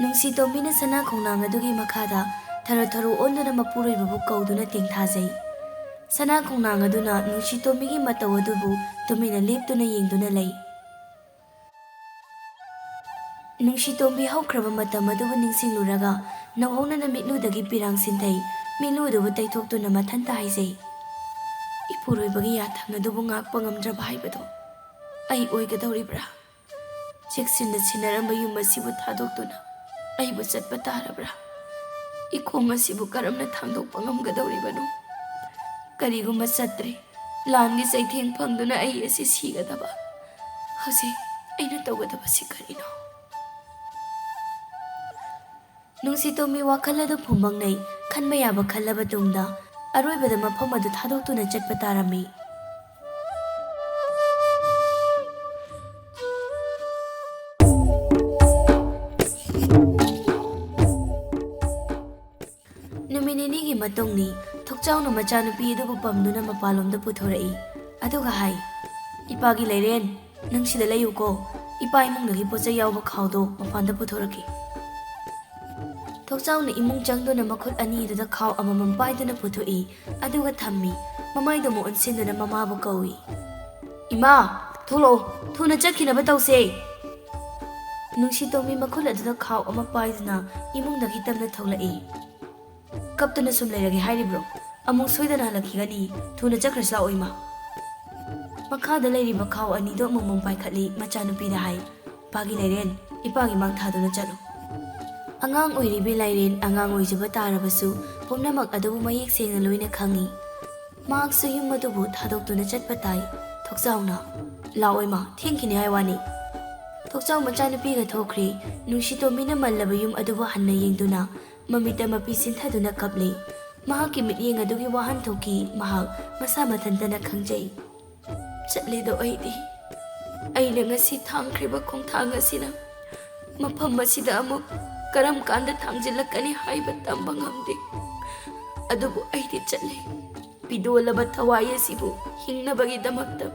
ꯅꯨꯡꯁꯤꯇꯣꯝꯕꯤꯅ ꯁꯅꯥ ꯈꯣꯡꯅꯥꯡ ꯑꯗꯨꯒꯤ ꯃꯈꯥꯗ ꯊꯔꯣ ꯊꯔꯣ ꯑꯣꯟꯗꯨꯅ ꯃꯄꯨꯔꯣꯏꯕꯕꯨ ꯀꯧꯗꯨꯅ ꯇꯦꯡꯊꯥꯖꯩ꯫ ꯁꯅꯥ ꯈꯣꯡꯅꯥꯡ ꯑꯗꯨꯅ ꯅꯨꯡꯁꯤꯇꯣꯝꯕꯤꯒꯤ ꯃꯇꯧ ꯑꯗꯨꯕꯨ ꯇꯨꯃꯤꯟꯅ ꯂꯦꯞꯇꯨꯅ ꯌꯦꯡꯗꯨꯅ ꯂꯩ꯫ ꯅꯨꯡꯁꯤꯇꯣꯝꯕꯤ ꯍꯧꯈ꯭ꯔꯕ ꯃꯇꯝ ꯑꯗꯨꯕꯨ ꯅꯤꯡꯁꯤꯡꯂꯨꯔꯒ ꯅꯧꯍꯧꯅꯅ ꯃꯤꯠꯂꯨꯗꯒꯤ ꯄꯤꯔꯥꯡ ꯁꯤꯟꯊꯩ꯫ ꯃꯤꯠꯂꯨ ꯑꯗꯨꯕꯨ ꯇꯩꯊꯣꯛꯇꯨꯅ ꯃꯊꯟꯇ ꯍꯥꯏꯖꯩ, "ꯏꯄꯨꯔꯣꯏꯕꯒꯤ ꯌꯥꯊꯪ ꯑꯗꯨꯕꯨ ꯉꯥꯛꯄ ꯉꯝꯗ꯭ꯔꯕ ꯍꯥꯏꯕꯗꯣ ꯑꯩ ꯑꯣꯏꯒꯗꯧꯔꯤꯕ꯭ꯔꯥ? ꯆꯦꯛꯁꯤꯟꯅ ꯁꯤꯟꯅꯔꯝꯕ ꯌꯨꯝ ꯑꯁꯤꯕꯨ ꯊꯥꯗꯣꯛꯇꯨꯅ ꯑꯩꯕꯨ ꯆꯠꯄ ꯇꯥꯔꯕ꯭ꯔꯥ? ꯏꯈꯣꯡ ꯑꯁꯤꯕꯨ ꯀꯔꯝꯅ ꯊꯥꯡꯗꯣꯛꯄ ꯉꯝꯒꯗꯧꯔꯤꯕꯅꯣ? ꯀꯔꯤꯒꯨꯝꯕ ꯆꯠꯇ꯭ꯔꯦ, ꯂꯥꯟꯒꯤ ꯆꯩꯊꯦꯡ ꯐꯪꯗꯨꯅ ꯑꯩ ꯑꯁꯤ ꯁꯤꯒꯗꯕ꯫ ꯍꯧꯖꯤꯛ ꯑꯩꯅ ꯇꯧꯒꯗꯕꯁꯤ ꯀꯔꯤꯅꯣ?" ꯅꯨꯡꯁꯤꯇꯣꯝꯕꯤ ꯋꯥꯈꯜ ꯑꯗꯨ ꯐꯨꯝꯕꯪꯅꯩ꯫ ꯈꯟꯕ ꯌꯥꯕ ꯈꯜꯂꯕ ꯇꯨꯡꯗ ꯑꯔꯣꯏꯕꯗ ꯃꯐꯝ ꯑꯗꯨ ꯊꯥꯗꯣꯛꯇꯨꯅ ꯆꯠꯄ ꯇꯥꯔꯝꯃꯤ꯫ ꯅꯨꯃꯤꯠ ꯅꯤꯅꯤꯒꯤ ꯃꯇꯨꯡꯅꯤ꯫ ꯊꯣꯛꯆꯥꯎꯅ ꯃꯆꯥꯅꯨꯄꯤ ꯑꯗꯨꯕꯨ ꯄꯝꯗꯨꯅ ꯃꯄꯥꯟꯂꯣꯝꯗ ꯄꯨꯊꯣꯔꯛꯏ꯫ ꯑꯗꯨꯒ ꯍꯥꯏ, "ꯏꯄꯥꯒꯤ ꯂꯩꯔꯦꯟ, ꯅꯪ ꯁꯤꯗ ꯂꯩꯌꯨꯀꯣ꯫ ꯏꯄꯥ ꯏꯃꯨꯡꯗꯒꯤ ꯄꯣꯠ ꯆꯩ ꯌꯥꯎꯕ ꯈꯥꯎꯗꯣ ꯃꯄꯥꯟꯗ ꯄꯨꯊꯣꯔꯛꯀꯦ꯫" ꯊꯣꯛꯆꯥꯎꯅ ꯏꯃꯨꯡ ꯆꯪꯗꯨꯅ ꯃꯈꯨꯠ ꯑꯅꯤꯗꯨꯗ ꯈꯥꯎ ꯑꯃꯃꯝ ꯄꯥꯏꯗꯨꯅ ꯄꯨꯊꯣꯛꯏ꯫ ꯑꯗꯨꯒ ꯊꯝꯃꯤ꯫ ꯃꯃꯥꯏꯗꯨ ꯑꯃꯨꯛ ꯑꯣꯟꯁꯤꯟꯗꯨꯅ ꯃꯃꯥꯕꯨ ꯀꯧꯏ꯫ "ꯏꯃꯥ, ꯊꯣꯛꯂꯛꯑꯣ, ꯊꯨꯅ ꯆꯠꯈꯤꯅꯕ ꯇꯧꯁꯦ꯫" ꯅꯨꯡꯁꯤꯇꯣꯝꯕꯤ ꯃꯈꯨꯠ ꯑꯗꯨꯗ ꯈꯥꯎ ꯑꯃ ꯄꯥꯏꯗꯨꯅ ꯏꯃꯨꯡꯗꯒꯤ ꯇꯞꯅ ꯊꯣꯛꯂꯛꯏ꯫ "ꯀꯞꯇꯨꯅ ꯁꯨꯝ ꯂꯩꯔꯒꯦ ꯍꯥꯏꯔꯤꯕ꯭ꯔꯣ? ꯑꯃꯨꯛ ꯁꯣꯏꯗꯅ ꯍꯜꯂꯛꯈꯤꯒꯅꯤ꯫ ꯊꯨꯅ ꯆꯠꯈ꯭ꯔꯁꯤ ꯂꯥꯛꯑꯣ, ꯏꯃꯥ꯫" ꯃꯈꯥꯗ ꯂꯩꯔꯤꯕ ꯈꯥꯎ ꯑꯅꯤꯗꯣ ꯑꯃꯃꯝ ꯄꯥꯏꯈꯠꯂꯤ꯫ ꯃꯆꯥꯅꯨꯄꯤꯗ ꯍꯥꯏ, "ꯏꯄꯥꯒꯤ ꯂꯩꯔꯦꯟ, ꯏꯄꯥꯒꯤ ꯃꯥꯡ ꯊꯥꯗꯨꯅ ꯆꯠꯂꯨ꯫" ꯑꯉꯥꯡ ꯑꯣꯏꯔꯤꯕꯤ ꯂꯥꯏꯔꯦꯟ ꯑꯉꯥꯡ ꯑꯣꯏꯖꯕ ꯇꯥꯔꯕꯁꯨ ꯄꯨꯝꯅꯃꯛ ꯑꯗꯨꯕꯨ ꯃꯌꯦꯛ ꯁꯦꯡꯅ ꯂꯣꯏꯅ ꯈꯪꯏ꯫ ꯃꯍꯥꯛꯁꯨ ꯌꯨꯝ ꯑꯗꯨꯕꯨ ꯊꯥꯗꯣꯛꯇꯨꯅ ꯆꯠꯄ ꯇꯥꯏ꯫ ꯊꯣꯛꯆꯥꯎꯅ, "ꯂꯥꯛꯑꯣ ꯏꯃꯥ, ꯊꯦꯡꯈꯤꯅꯤ ꯍꯥꯏ ꯋꯥꯅꯤ꯫" ꯊꯣꯛꯆꯥꯎ ꯃꯆꯥꯅꯨꯄꯤꯒ ꯊꯣꯛꯈ꯭ꯔꯦ꯫ ꯅꯨꯡꯁꯤꯇꯣꯝꯕꯤꯅ ꯃꯜꯂꯕ ꯌꯨꯝ ꯑꯗꯨꯕꯨ ꯍꯟꯅ ꯌꯦꯡꯗꯨꯅ, ꯃꯃꯤꯠꯇ ꯃꯄꯤ ꯁꯤꯟꯊꯗꯨꯅ ꯀꯞꯂꯤ꯫ ꯃꯍꯥꯛꯀꯤ ꯃꯤꯠꯌꯦꯡ ꯑꯗꯨꯒꯤ ꯋꯥꯍꯟꯊꯣꯛꯀꯤ ꯃꯍꯥꯛ ꯃꯁꯥ ꯃꯊꯟꯇꯅ ꯈꯪꯖꯩ꯫ "ꯆꯠꯂꯦꯗꯣ ꯑꯩꯗꯤ꯫ ꯑꯩꯅ ꯉꯁꯤ ꯊꯥꯡꯈ꯭ꯔꯤꯕ ꯈꯣꯡꯊꯥꯡ ꯑꯁꯤꯅ ꯃꯐꯝ ꯑꯁꯤꯗ ꯑꯃꯨꯛ ꯀꯔꯝ ꯀꯥꯟꯗ ꯊꯥꯡꯖꯤꯜꯂꯛꯀꯅꯤ ꯍꯥꯏꯕ ꯇꯝꯕ ꯉꯝꯗꯦ꯫ ꯑꯗꯨꯕꯨ ꯑꯩꯗꯤ ꯆꯠꯂꯦ꯫ ꯄꯤꯗꯣꯜꯂꯕ ꯊꯋꯥꯏ ꯑꯁꯤꯕꯨ ꯍꯤꯡꯅꯕꯒꯤꯗꯃꯛꯇ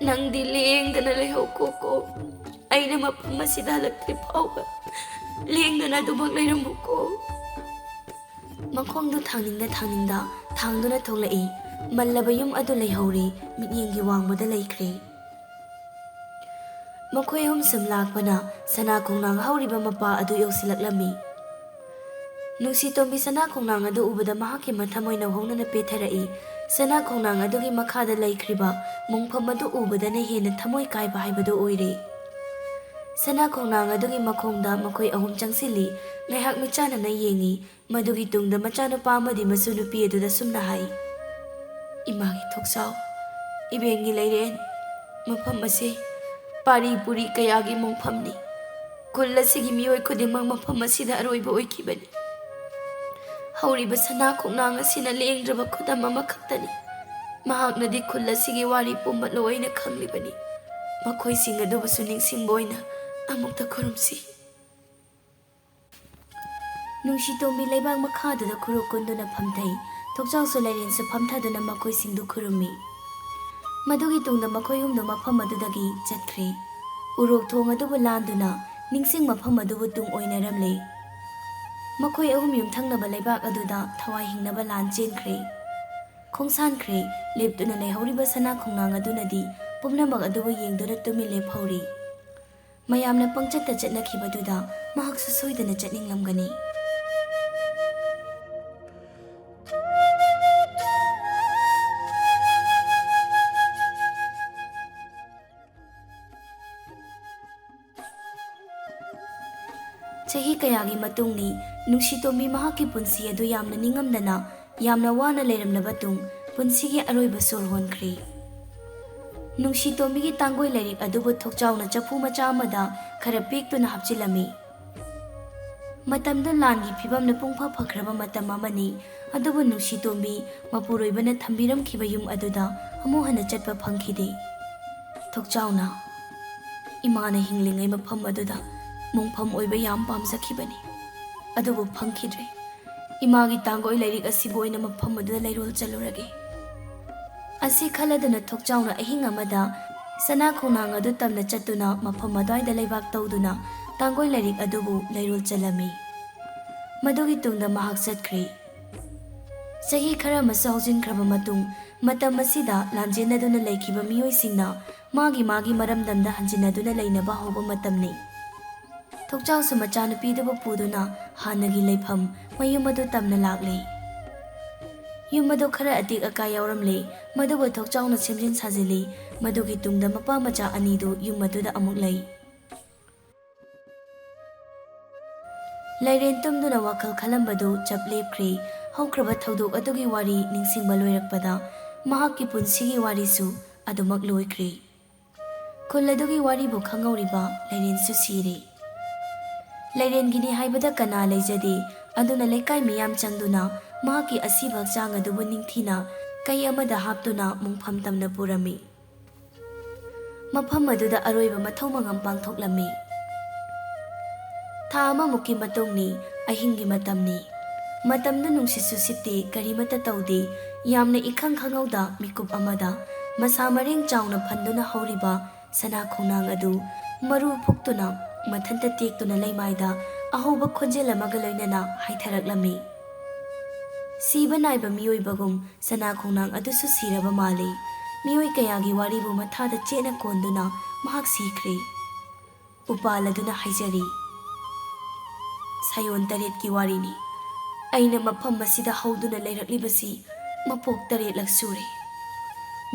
ꯅꯪꯗꯤ ꯂꯦꯡꯗꯅ ꯂꯩꯍꯧꯀꯣ ꯀꯣ꯫ ꯑꯩꯅ ꯃꯐꯝ ꯑꯁꯤꯗ ꯍꯜꯂꯛꯇ꯭ꯔꯤ ꯐꯥꯎꯕ ꯂꯦꯡꯗꯅ ꯑꯗꯨꯃꯛ ꯂꯩꯔꯝꯃꯨꯀꯣ꯫" ꯃꯈꯣꯡꯗꯨ ꯊꯥꯡꯅꯤꯡꯗ ꯊꯥꯡꯅꯤꯡꯗ ꯊꯥꯡꯗꯨꯅ ꯊꯣꯛꯂꯛꯏ꯫ ꯃꯜꯂꯕ ꯌꯨꯝ ꯑꯗꯨ ꯂꯩꯍꯧꯔꯤ, ꯃꯤꯠꯌꯦꯡꯒꯤ ꯋꯥꯡꯃꯗ ꯂꯩꯈ꯭ꯔꯦ꯫ ꯃꯈꯣꯏ ꯑꯍꯨꯝ ꯁꯨꯝ ꯂꯥꯛꯄꯅ ꯁꯅꯥ ꯈꯣꯡꯅꯥꯡ ꯍꯧꯔꯤꯕ ꯃꯄꯥ ꯑꯗꯨ ꯌꯧꯁꯤꯜꯂꯛꯂꯝꯃꯤ꯫ ꯅꯨꯡꯁꯤ ꯇꯣꯝꯕꯤ ꯁꯅꯥ ꯈꯣꯡꯅꯥꯡ ꯑꯗꯨ ꯎꯕꯗ ꯃꯍꯥꯛꯀꯤ ꯃꯊꯃꯣꯏ ꯅꯧꯍꯧꯅꯅ ꯄꯦꯊꯔꯛꯏ꯫ ꯁꯅꯥ ꯈꯣꯡꯅꯥꯡ ꯑꯗꯨꯒꯤ ꯃꯈꯥꯗ ꯂꯩꯈ꯭ꯔꯤꯕ ꯃꯣꯡꯐꯝ ꯑꯗꯨ ꯎꯕꯗꯅ ꯍꯦꯟꯅ ꯊꯃꯣꯏ ꯀꯥꯏꯕ ꯍꯥꯏꯕꯗꯨ ꯑꯣꯏꯔꯦ꯫ ꯁꯅꯥ ꯈꯣꯡꯅꯥꯡ ꯑꯗꯨꯒꯤ ꯃꯈꯣꯡꯗ ꯃꯈꯣꯏ ꯑꯍꯨꯝ ꯆꯪꯁꯤꯜꯂꯤ꯫ ꯉꯥꯏꯍꯥꯛ ꯃꯤꯠꯆꯥꯟꯅꯅ ꯌꯦꯡꯉꯤ꯫ ꯃꯗꯨꯒꯤ ꯇꯨꯡꯗ ꯃꯆꯥꯅꯨꯄꯥ ꯑꯃꯗꯤ ꯃꯁꯨ ꯅꯨꯄꯤ ꯑꯗꯨꯗ ꯁꯨꯝꯅ ꯍꯥꯏ, "ꯏꯃꯥꯒꯤ ꯊꯣꯛꯆꯥꯎ, ꯏꯕꯦꯟꯒꯤ ꯂꯩꯔꯦꯟ, ꯃꯐꯝ ꯑꯁꯤ ꯄꯥꯔꯤ ꯄꯨꯔꯤ ꯀꯌꯥꯒꯤ ꯃꯣꯡꯐꯝꯅꯤ꯫ ꯈꯨꯜ ꯑꯁꯤꯒꯤ ꯃꯤꯑꯣꯏ ꯈꯨꯗꯤꯡꯃꯛ ꯃꯐꯝ ꯑꯁꯤꯗ ꯑꯔꯣꯏꯕ ꯑꯣꯏꯈꯤꯕꯅꯤ꯫ ꯍꯧꯔꯤꯕ ꯁꯅꯥ ꯈꯣꯡꯅꯥꯡ ꯑꯁꯤꯅ ꯂꯦꯡꯗ꯭ꯔꯕ ꯈꯨꯗꯝ ꯑꯃꯈꯛꯇꯅꯤ꯫ ꯃꯍꯥꯛꯅꯗꯤ ꯈꯨꯜ ꯑꯁꯤꯒꯤ ꯋꯥꯔꯤ ꯄꯨꯝꯕ ꯂꯣꯏꯅ ꯈꯪꯂꯤꯕꯅꯤ꯫ ꯃꯈꯣꯏꯁꯤꯡ ꯑꯗꯨꯕꯨꯁꯨ ꯅꯤꯡꯁꯤꯡꯕ ꯑꯣꯏꯅ ꯑꯃꯨꯛꯇ ꯈꯨꯔꯨꯝꯁꯤ꯫" ꯅꯨꯡꯁꯤ ꯇꯣꯝꯕꯤ ꯂꯩꯕꯥꯛ ꯃꯈꯥꯗꯨꯗ ꯈꯨꯔꯨ ꯀꯨꯟꯗꯨꯅ ꯐꯝꯊꯩ꯫ ꯊꯣꯛꯆꯥꯎꯁꯨ ꯂꯥꯏꯔꯦꯟꯁꯨ ꯐꯝꯊꯗꯨꯅ ꯃꯈꯣꯏꯁꯤꯡꯗꯨ ꯈꯨꯔꯨꯝꯃꯤ꯫ ꯃꯗꯨꯒꯤ ꯇꯨꯡꯗ ꯃꯈꯣꯏ ꯑꯍꯨꯝꯗꯨ ꯃꯐꯝ ꯑꯗꯨꯗꯒꯤ ꯆꯠꯈ꯭ꯔꯦ꯫ ꯎꯔꯣꯛ ꯊꯣꯡ ꯑꯗꯨꯕꯨ ꯂꯥꯟꯗꯨꯅ ꯅꯤꯡꯁꯤꯡ ꯃꯐꯝ ꯑꯗꯨꯕꯨ ꯇꯨꯡ ꯑꯣꯏꯅꯔꯝꯂꯦ꯫ ꯃꯈꯣꯏ ꯑꯍꯨꯝ ꯌꯨꯝꯊꯪꯅꯕ ꯂꯩꯕꯥꯛ ꯑꯗꯨꯗ ꯊꯋꯥꯏ ꯍꯤꯡꯅꯕ ꯂꯥꯟ ꯆꯦꯟꯈ꯭ꯔꯦ꯫ ꯈꯣꯡꯁꯥꯟꯈ꯭ꯔꯦ꯫ ꯂꯦꯞꯇꯨꯅ ꯂꯩꯍꯧꯔꯤꯕ ꯁꯅꯥ ꯈꯣꯡꯅꯥꯡ ꯑꯗꯨꯅꯗꯤ ꯄꯨꯝꯅꯃꯛ ꯑꯗꯨꯕꯨ ꯌꯦꯡꯗꯨꯅ ꯇꯨꯃꯤꯟ ꯂꯦꯞꯍꯧꯔꯤ꯫ ꯃꯌꯥꯝꯅ ꯄꯪꯆꯠꯇ ꯆꯠꯅꯈꯤꯕꯗꯨꯗ ꯃꯍꯥꯛꯁꯨ ꯁꯣꯏꯗꯅ ꯆꯠꯅꯤꯡꯂꯝꯒꯅꯤ꯫ ꯆꯍꯤ ꯀꯌꯥꯒꯤ ꯃꯇꯨꯡꯅꯤ, ꯅꯨꯡꯁꯤꯇꯣꯝꯕꯤ ꯃꯍꯥꯛꯀꯤ ꯄꯨꯟꯁꯤ ꯑꯗꯨ ꯌꯥꯝꯅ ꯅꯤꯡꯉꯝꯗꯅ, ꯌꯥꯝꯅ ꯋꯥꯅ ꯂꯩꯔꯝꯂꯕ ꯇꯨꯡ, ꯄꯨꯟꯁꯤꯒꯤ ꯑꯔꯣꯏꯕ ꯁꯣꯔ ꯍꯣꯟꯈ꯭ꯔꯦ꯫ ꯅꯨꯡꯁꯤꯇꯣꯝꯕꯤꯒꯤ ꯇꯥꯡꯒꯣꯏ ꯂꯥꯏꯔꯤꯛ ꯑꯗꯨꯕꯨ ꯊꯣꯛꯆꯥꯎꯅ ꯆꯐꯨ ꯃꯆꯥ ꯑꯃꯗ ꯈꯔ ꯄꯦꯛꯇꯨꯅ ꯍꯥꯞꯆꯤꯜꯂꯝꯃꯤ꯫ ꯃꯇꯝꯗꯨ ꯂꯥꯟꯒꯤ ꯐꯤꯕꯝꯅ ꯄꯨꯡꯐ ꯐꯈ꯭ꯔꯕ ꯃꯇꯝ ꯑꯃꯅꯤ꯫ ꯑꯗꯨꯕꯨ ꯅꯨꯡꯁꯤꯇꯣꯝꯕꯤ ꯃꯄꯨꯔꯣꯏꯕꯅ ꯊꯝꯕꯤꯔꯝꯈꯤꯕ ꯌꯨꯝ ꯑꯗꯨꯗ ꯑꯃꯨꯛ ꯍꯟꯅ ꯆꯠꯄ ꯐꯪꯈꯤꯗꯦ꯫ ꯊꯣꯛꯆꯥꯎꯅ, "ꯏꯃꯥꯅ ꯍꯤꯡꯂꯤꯉꯩ ꯃꯐꯝ ꯑꯗꯨꯗ ꯃꯣꯡꯐꯝ ꯑꯣꯏꯕ ꯌꯥꯝ ꯄꯥꯝꯖꯈꯤꯕꯅꯤ, ꯑꯗꯨꯕꯨ ꯐꯪꯈꯤꯗ꯭ꯔꯦ꯫ ꯏꯃꯥꯒꯤ ꯇꯥꯡꯒꯣꯏ ꯂꯥꯏꯔꯤꯛ ꯑꯁꯤꯕꯨ ꯑꯣꯏꯅ ꯃꯐꯝ ꯑꯗꯨꯗ ꯂꯩꯔꯣꯜ ꯆꯜꯂꯨꯔꯒꯦ"꯫ ꯑꯁꯤ ꯈꯜꯂꯗꯨꯅ ꯊꯣꯛꯆꯥꯎꯅ ꯑꯍꯤꯡ ꯑꯃꯗ ꯁꯅꯥ ꯈꯣꯡꯅꯥꯡ ꯑꯗꯨ ꯇꯝꯅ ꯆꯠꯇꯨꯅ ꯃꯐꯝ ꯑꯗꯨꯋꯥꯏꯗ ꯂꯩꯕꯥꯛ ꯇꯧꯗꯨꯅ ꯇꯥꯡꯒꯣꯏ ꯂꯥꯏꯔꯤꯛ ꯑꯗꯨꯕꯨ ꯂꯩꯔꯣꯜ ꯆꯜꯂꯝꯃꯤ꯫ ꯃꯗꯨꯒꯤ ꯇꯨꯡꯗ ꯃꯍꯥꯛ ꯆꯠꯈ꯭ꯔꯦ꯫ ꯆꯍꯤ ꯈꯔ ꯑꯃꯁꯨ ꯍꯧꯖꯤꯟꯈ꯭ꯔꯕ ꯃꯇꯨꯡ, ꯃꯇꯝ ꯑꯁꯤꯗ ꯂꯥꯟꯖꯦꯟꯅꯗꯨꯅ ꯂꯩꯈꯤꯕ ꯃꯤꯑꯣꯏꯁꯤꯡꯅ ꯃꯥꯒꯤ ꯃꯥꯒꯤ ꯃꯔꯝꯗꯝꯗ ꯍꯟꯖꯤꯟꯅꯗꯨꯅ ꯂꯩꯅꯕ ꯍꯧꯕ ꯃꯇꯝꯅꯤ꯫ ꯊꯣꯛꯆꯥꯎꯁꯨ ꯃꯆꯥꯅꯨꯄꯤꯗꯨꯕꯨ ꯄꯨꯗꯨꯅ ꯍꯥꯟꯅꯒꯤ ꯂꯩꯐꯝ ꯃꯌꯨꯝ ꯑꯗꯨ ꯇꯝꯅ ꯂꯥꯛꯂꯤ꯫ ꯌꯨꯝ ꯑꯗꯨ ꯈꯔ ꯑꯇꯦꯛ ꯑꯀꯥꯏ ꯌꯥꯎꯔꯝꯂꯦ, ꯃꯗꯨꯕꯨ ꯊꯣꯛꯆꯥꯎꯅ ꯁꯦꯝꯖꯤꯟ ꯁꯥꯖꯤꯜꯂꯤ꯫ ꯃꯗꯨꯒꯤ ꯇꯨꯡꯗ ꯃꯄꯥ ꯃꯆꯥ ꯑꯅꯤꯗꯨ ꯌꯨꯝ ꯑꯗꯨꯗ ꯑꯃꯨꯛ ꯂꯩ꯫ ꯂꯩꯔꯦꯟ ꯇꯨꯝꯗꯨꯅ ꯋꯥꯈꯜ ꯈꯜꯂꯝꯕꯗꯨ ꯆꯞ ꯂꯦꯞꯈ꯭ꯔꯦ꯫ ꯍꯧꯈ꯭ꯔꯕ ꯊꯧꯗꯣꯛ ꯑꯗꯨꯒꯤ ꯋꯥꯔꯤ ꯅꯤꯡꯁꯤꯡꯕ ꯂꯣꯏꯔꯛꯄꯗ ꯃꯍꯥꯛꯀꯤ ꯄꯨꯟꯁꯤꯒꯤ ꯋꯥꯔꯤꯁꯨ ꯑꯗꯨꯃꯛ ꯂꯣꯏꯈ꯭ꯔꯦ꯫ ꯈꯨꯜ ꯑꯗꯨꯒꯤ ꯋꯥꯔꯤꯕꯨ ꯈꯪꯍꯧꯔꯤꯕ ꯂꯩꯔꯦꯟꯁꯨ ꯁꯤꯔꯦ꯫ ꯂꯩꯔꯦꯟꯒꯤꯅꯤ ꯍꯥꯏꯕꯗ ꯀꯅꯥ ꯂꯩꯖꯗꯦ, ꯑꯗꯨꯅ ꯂꯩꯀꯥꯏ ꯃꯤꯌꯥꯝ ꯆꯪꯗꯨꯅ ꯃꯍꯥꯛꯀꯤ ꯑꯁꯤꯕ ꯍꯛꯆꯥꯡ ꯑꯗꯨꯕꯨ ꯅꯤꯡꯊꯤꯅ ꯀꯩ ꯑꯃꯗ ꯍꯥꯞꯇꯨꯅ ꯃꯣꯡꯐꯝ ꯇꯝꯅ ꯄꯨꯔꯝꯃꯤ꯫ ꯃꯐꯝ ꯑꯗꯨꯗ ꯑꯔꯣꯏꯕ ꯃꯊꯧ ꯃꯉꯝ ꯄꯥꯡꯊꯣꯛꯂꯝꯃꯤ꯫ ꯊꯥ ꯑꯃꯃꯨꯛꯀꯤ ꯃꯇꯨꯡꯅꯤ, ꯑꯍꯤꯡꯒꯤ ꯃꯇꯝꯅꯤ꯫ ꯃꯇꯝꯗꯨ ꯅꯨꯡꯁꯤꯠꯁꯨ ꯁꯤꯠꯇꯦ, ꯀꯔꯤꯃꯠꯇ ꯇꯧꯗꯦ꯫ ꯌꯥꯝꯅ ꯏꯈꯪ ꯈꯪꯍꯧꯗ ꯃꯤꯀꯨꯞ ꯑꯃꯗ ꯃꯁꯥ ꯃꯔꯦꯡ ꯆꯥꯎꯅ ꯐꯟꯗꯨꯅ ꯍꯧꯔꯤꯕ ꯁꯅꯥ ꯈꯣꯡꯅꯥꯡ ꯑꯗꯨ ꯃꯔꯨ ꯐꯨꯛꯇꯨꯅ ꯃꯊꯟꯇ ꯇꯦꯛꯇꯨꯅ ꯂꯩꯃꯥꯏꯗ ꯑꯍꯧꯕ ꯈꯣꯟꯖꯦꯜ ꯑꯃꯒ ꯂꯣꯏꯅꯅ ꯍꯥꯏꯊꯔꯛꯂꯝꯃꯤ꯫ ꯁꯤꯕ ꯅꯥꯏꯕ ꯃꯤꯑꯣꯏꯕꯒꯨꯝ ꯁꯅꯥ ꯈꯣꯡꯅꯥꯡ ꯑꯗꯨꯁꯨ ꯁꯤꯔꯕ ꯃꯥꯜꯂꯤ꯫ ꯃꯤꯑꯣꯏ ꯀꯌꯥꯒꯤ ꯋꯥꯔꯤꯕꯨ ꯃꯊꯥꯗ ꯆꯦꯠꯅ ꯀꯣꯟꯗꯨꯅ ꯃꯍꯥꯛ ꯁꯤꯈ꯭ꯔꯦ꯫ ꯎꯄꯥꯜ ꯑꯗꯨꯅ ꯍꯥꯏꯖꯔꯤ, ꯁꯥꯌꯣꯟ ꯇꯔꯦꯠꯀꯤ ꯋꯥꯔꯤꯅꯤ꯫ ꯑꯩꯅ ꯃꯐꯝ ꯑꯁꯤꯗ ꯍꯧꯗꯨꯅ ꯂꯩꯔꯛꯂꯤꯕꯁꯤ ꯃꯄꯣꯛ ꯇꯔꯦꯠꯂꯛ ꯁꯨꯔꯦ꯫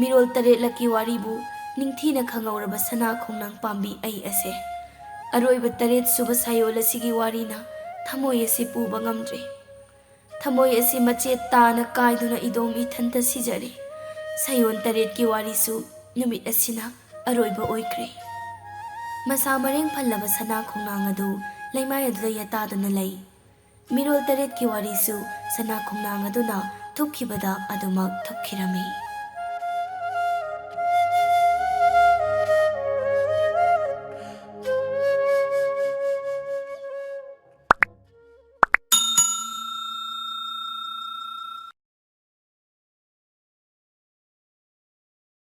ꯃꯤꯔꯣꯜ ꯇꯔꯦꯠꯂꯛꯀꯤ ꯋꯥꯔꯤꯕꯨ ꯅꯤꯡꯊꯤꯅ ꯈꯪꯍꯧꯔꯕ ꯁꯅꯥ ꯈꯣꯡꯅꯥꯡ ꯄꯥꯝꯕꯤ ꯑꯩ ꯑꯁꯦ꯫ ꯑꯔꯣꯏꯕ ꯇꯔꯦꯠ ꯁꯨꯕ ꯁꯥꯌꯣꯜ ꯑꯁꯤꯒꯤ ꯋꯥꯔꯤꯅ ꯊꯃꯣꯏ ꯑꯁꯤ ꯄꯨꯕ ꯉꯝꯗ꯭ꯔꯦ꯫ ꯊꯃꯣꯏ ꯑꯁꯤ ꯃꯆꯦꯠ ꯇꯥꯅ ꯀꯥꯏꯗꯨꯅ ꯏꯗꯣꯝ ꯏꯊꯟꯇ ꯁꯤꯖꯔꯦ꯫ ꯁꯥꯌꯣꯟ ꯇꯔꯦꯠꯀꯤ ꯋꯥꯔꯤꯁꯨ ꯅꯨꯃꯤꯠ ꯑꯁꯤꯅ ꯑꯔꯣꯏꯕ ꯑꯣꯏꯈ꯭ꯔꯦ꯫ ꯃꯁꯥ ꯃꯔꯦꯡ ꯐꯜꯂꯕ ꯁꯅꯥ ꯈꯣꯡꯅꯥꯡ ꯑꯗꯨ ꯂꯩꯃꯥꯏ ꯑꯗꯨꯗ ꯌꯦꯇꯥꯗꯨꯅ ꯂꯩ꯫ ꯃꯤꯔꯣꯜ ꯇꯔꯦꯠꯀꯤ ꯋꯥꯔꯤꯁꯨ ꯁꯅꯥ ꯈꯣꯡꯅꯥꯡ ꯑꯗꯨꯅ ꯊꯨꯞꯈꯤꯕꯗ ꯑꯗꯨꯃꯛ ꯊꯨꯞꯈꯤꯔꯝꯃꯤ꯫